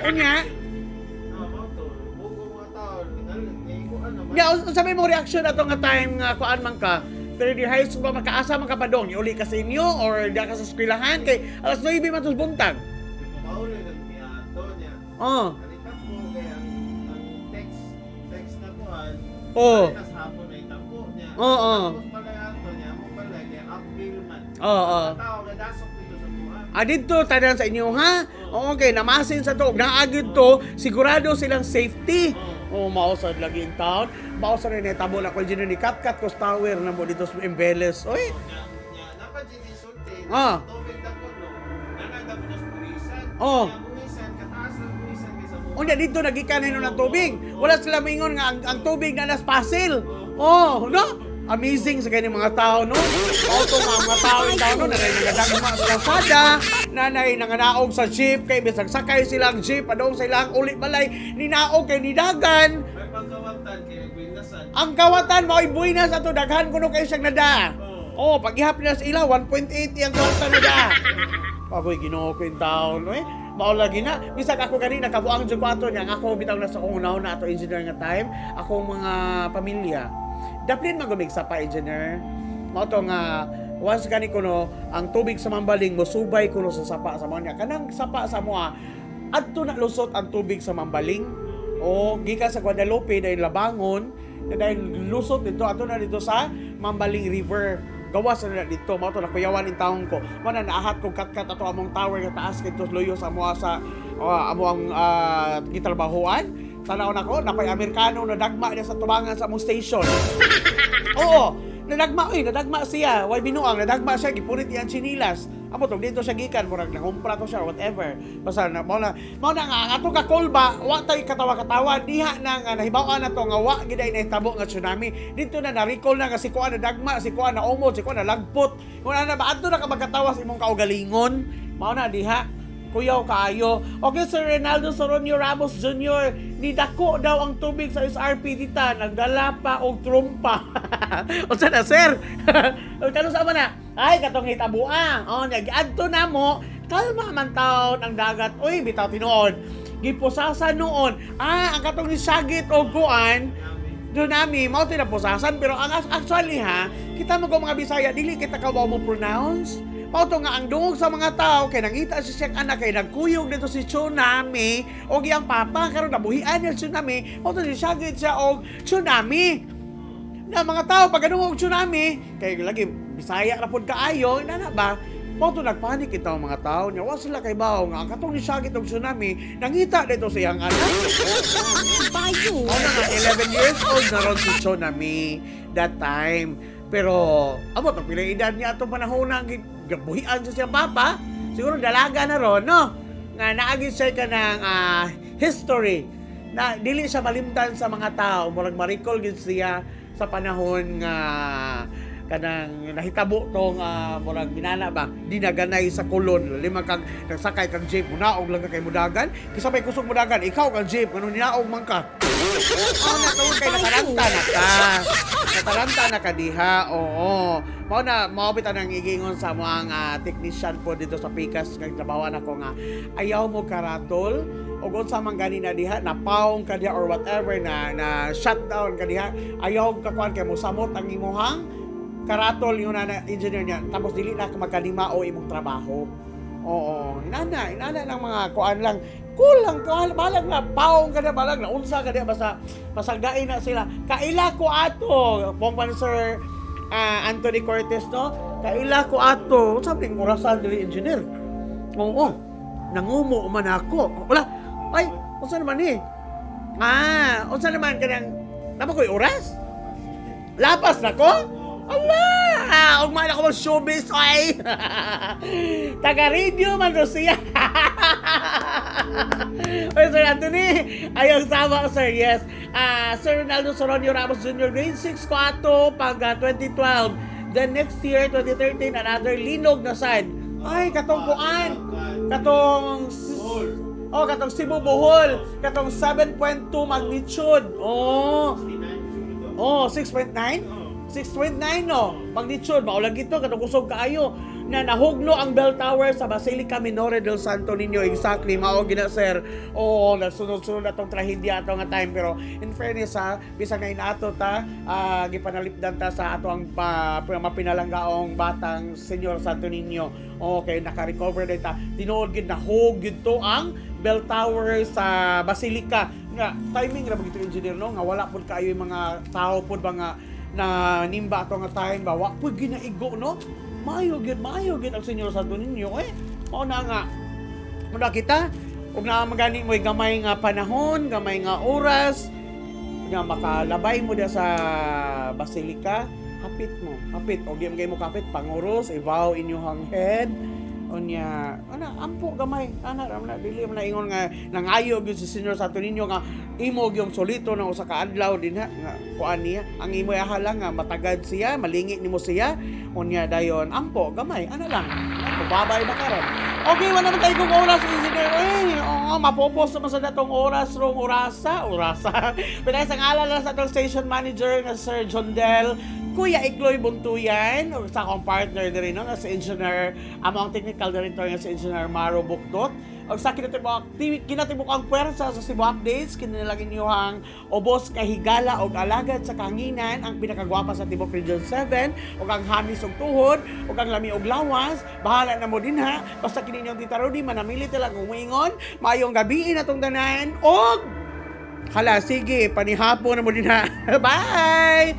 Unya? Ah, mao to. Bugo mga tao, ko ano man. Nya, unsa may mong reaction ato nga time nga kuan man ka? Third year high school ba, makaasa man ka pa dong? Iuli ka sa inyo or di ka sa eskwelahan kay alas 9 man tos buntag. Mauli nagmiato niya. Oh. Kalitak ko kay ang text text na kuan. Oo. Tas hapon na itampo niya. Oo. Tapos balay ato niya, mo balay kay uphill man. Oo. Ang tao gadasok dito sa buha. Ah, dito, tanan sa inyo, ha? Oo, okay, namasin sa to. Naagid to, sigurado silang safety. Oo, mao sad lagi in town. Mao sad rin tabo na ko engineer ni Kat-Kat Coast Tower na mo dito sa Embeles. Oy, Nya nya napa jud insulti. Ah. Tubig dako no. Nanay dako sa buhisan. Oo. Nya buhisan kataas ng buhisan kaysa mo. Unya dito nagikan ng tubig. Wala sila maingon nga ang tubig na nas pasil. Oh, no? Amazing sa kanyang mga tao, no? Auto nga ang mga tao in tao, no? Nanay nangadagma sa kalsada, nanay nanganaog sa jeep, kay bisag sakay silang jeep, padong silang uli balay, ninaog kay nidagan. May pagkawatan kay buhinasan. Ang kawatan mao'y buinas ato daghan kuno kay siyang nada. Oh, pag ihap nila sa ila 1.8 iyang kwarta nada. Agoy, Ginoo ko in town, eh. Mao lagi na. Bisag ako gani nakabuang jud ko ato niya. Ang ako bitaw na sa akong una ato, engineer, nga time, akong mga pamilya. Daplin magumig sa pa, engineer. Mao to nga once gani kuno ang tubig sa Mambaling mosubay kuno sa sapa sa mga niya. Kanang sapa sa moa adto na lusot ang tubig sa Mambaling. O gikan sa Guadalupe dahil Labangon na dahil lusot dito ato na dito sa Mambaling River. Gawas na na dito mao to nakuyawan in taon ko. Mao na naahat ko katkat ato among tower nga taas kay luyo sa amoa sa amo ang gitrabahoan. Tanaw nako napay Amerikano na dagma niya sa tubangan sa among station. Oo, nadagma oy, nadagma siya. Way binuang, nadagma siya gipunit iyang tsinilas. Amo tong dito siya gikan murag nangumpra to siya or whatever. Basta na mao na nga ang ato ka kolba, wa tay katawa-katawa diha na nga nahibaw-an na to nga wa giday nahitabo nga tsunami. Dito na na-recall na nga si kuan na dagma, si kuan na umod, si kuan na lagpot. Kung ana ba adto na ka magkatawa sa imong kaugalingon. Mao na diha. Kuyaw kaayo. Okay, Sir Ronaldo Soronio Ramos Jr., nidako daw ang tubig sa SRP dita, nagdala pa og trumpa. Unsa na, sir? Kano sa na? Ay, katong hitabuang. Oh, nag-adto na mo. Kalma man taon ang dagat. Uy, bitaw tinuod. Gipusasan noon. Ah, ang katong nisagit og kuan, tsunami, mao tinapusasan. Pero ang actually ha, kita mo mga Bisaya, dili kita kabaw mo pronounce. Mao to nga ang dungog sa mga tao kay nangita si siyang anak kay nagkuyog dito si tsunami og iyang papa karon nabuhian niya tsunami, mao to si sagit siya og tsunami. Na mga tao pag ano og tsunami kay lagi Bisaya ra pud kaayo inana ba, mao to nagpanik itaw mga tao niya, wa sila kay bawo nga ang katong nisagit og tsunami nangita dito sa iyang anak. Bayo. Mao na nga 11 years old na ron si Tsunami that time. Pero, amo, pag pila edad niya atong panahon na gabuhian sa siyang papa, siguro dalaga na ron, no? Nga naagi siya ka ng history na dili siya malimtan sa mga tao. Murag ma-recall gid siya sa panahon nga Kanang nahitabo tong murag binana ba, dinaganay sa kolon. Lima kag nagsakay kag jeep, munaog lang ka kay mudagan. Kisa may kusog mudagan, ikaw kang jeep, ngano ninaog man ka? Oh, na tungod kay nataranta na ka. Nataranta na ka diha. Oo. Mao na mao bitaw nang igingon sa mga technician po dito sa Pikas kag trabahoan ako nga ayaw mo karatol og unsa man gani na diha napaong ka diha or whatever na na shutdown ka diha, ayaw ka kuan kay mosamot ang imuhang karatol yun na engineer niya, tapos dili na ka magkalima o imong trabaho. Oo, inana, inana lang mga kuan lang. Kulang ka, balag na paong ka na, balag na unsa ka na, basta pasagdain na sila. Kaila ko ato, pong pan Sir Anthony Cortez, no? Kaila ko ato, unsa man orasan dili, engineer? Oo, nangumo man ako. Wala, ay, unsa naman ni? Unsa naman kanang, tama ko'y oras? Lapas na ko? Allah! Ugma na ko mag showbiz, ay! Taga-radio man to siya! Oy, Sir Anthony! Ayaw tama, sir. Yes. Sir Ronaldo Soronio Ramos Jr., grade 6 ko ato pag 2012. Then next year, 2013, another linog na side. Ay, katong kuan! Katong Oh, katong Cebu Bohol, katong 7.2 magnitude. Oh. Oh, 6.9? 6.9 no. Magnitude mao lagi to katong kusog kaayo na nahugno ang bell tower sa Basilica Minore del Santo Niño. Exactly, mao gina, sir. Oo, nasunod-sunod na tong trahedya ato nga time, pero in fairness ha, bisan nga inato ta, gipanalipdan ta sa ato ang mapinalanggaong batang Senyor Santo Niño. Okay, naka-recover din ta. Tinuod gid nahug gid to ang bell tower sa Basilica. Nga timing ra ba engineer, no, nga wala pud kaayo yung mga tao pud ba nga na nimba ato nga time ba, wa pud ginaigo, no? Maayo gyud ang Senyor Santo Niño eh. Mao na nga muna kita ug naa magani mo'y gamay nga panahon, gamay nga oras nga makalabay mo da sa basilica, hapit mo, hapit og di mo kapit panguros, i-bow inyong head. Unya, ana, ampo gamay, ana ra na, dili man na ingon nga nangayo gyud si Senyor Santo Niño nga imo gyung solito na usa ka adlaw dinha nga kuan niya. Ang imo lang nga matagad siya, malingi nimo siya. Unya dayon ampo gamay, ana lang. Babay ba karon? Okay, wala naman tayo kung oras, engineer. Eh, oo, mapopos naman sa datong oras, rong orasa, orasa. Pinay sa ngalan lang sa atong station manager nga Sir John Del, Kuya Igloy Buntuyan, o sa akong partner din no, nga si Engineer, amo ang technical director nga si Engineer Maro Buktot. Og sa kinatibuk ang puwersa sa Cebu Updates, kinilang inyuhang ubos kahigala og alagad sa kahanginan, ang pinakagwapa sa Tibok Region 7, ug ang hamis og tuhod, ug ang lami og lawas, bahala na mo din ha. Basta kini inyong Tita Rudy, manamili lang umuingon, maayong gabi na tong tanan, og hala, sige, panihapon na mo din ha. Bye!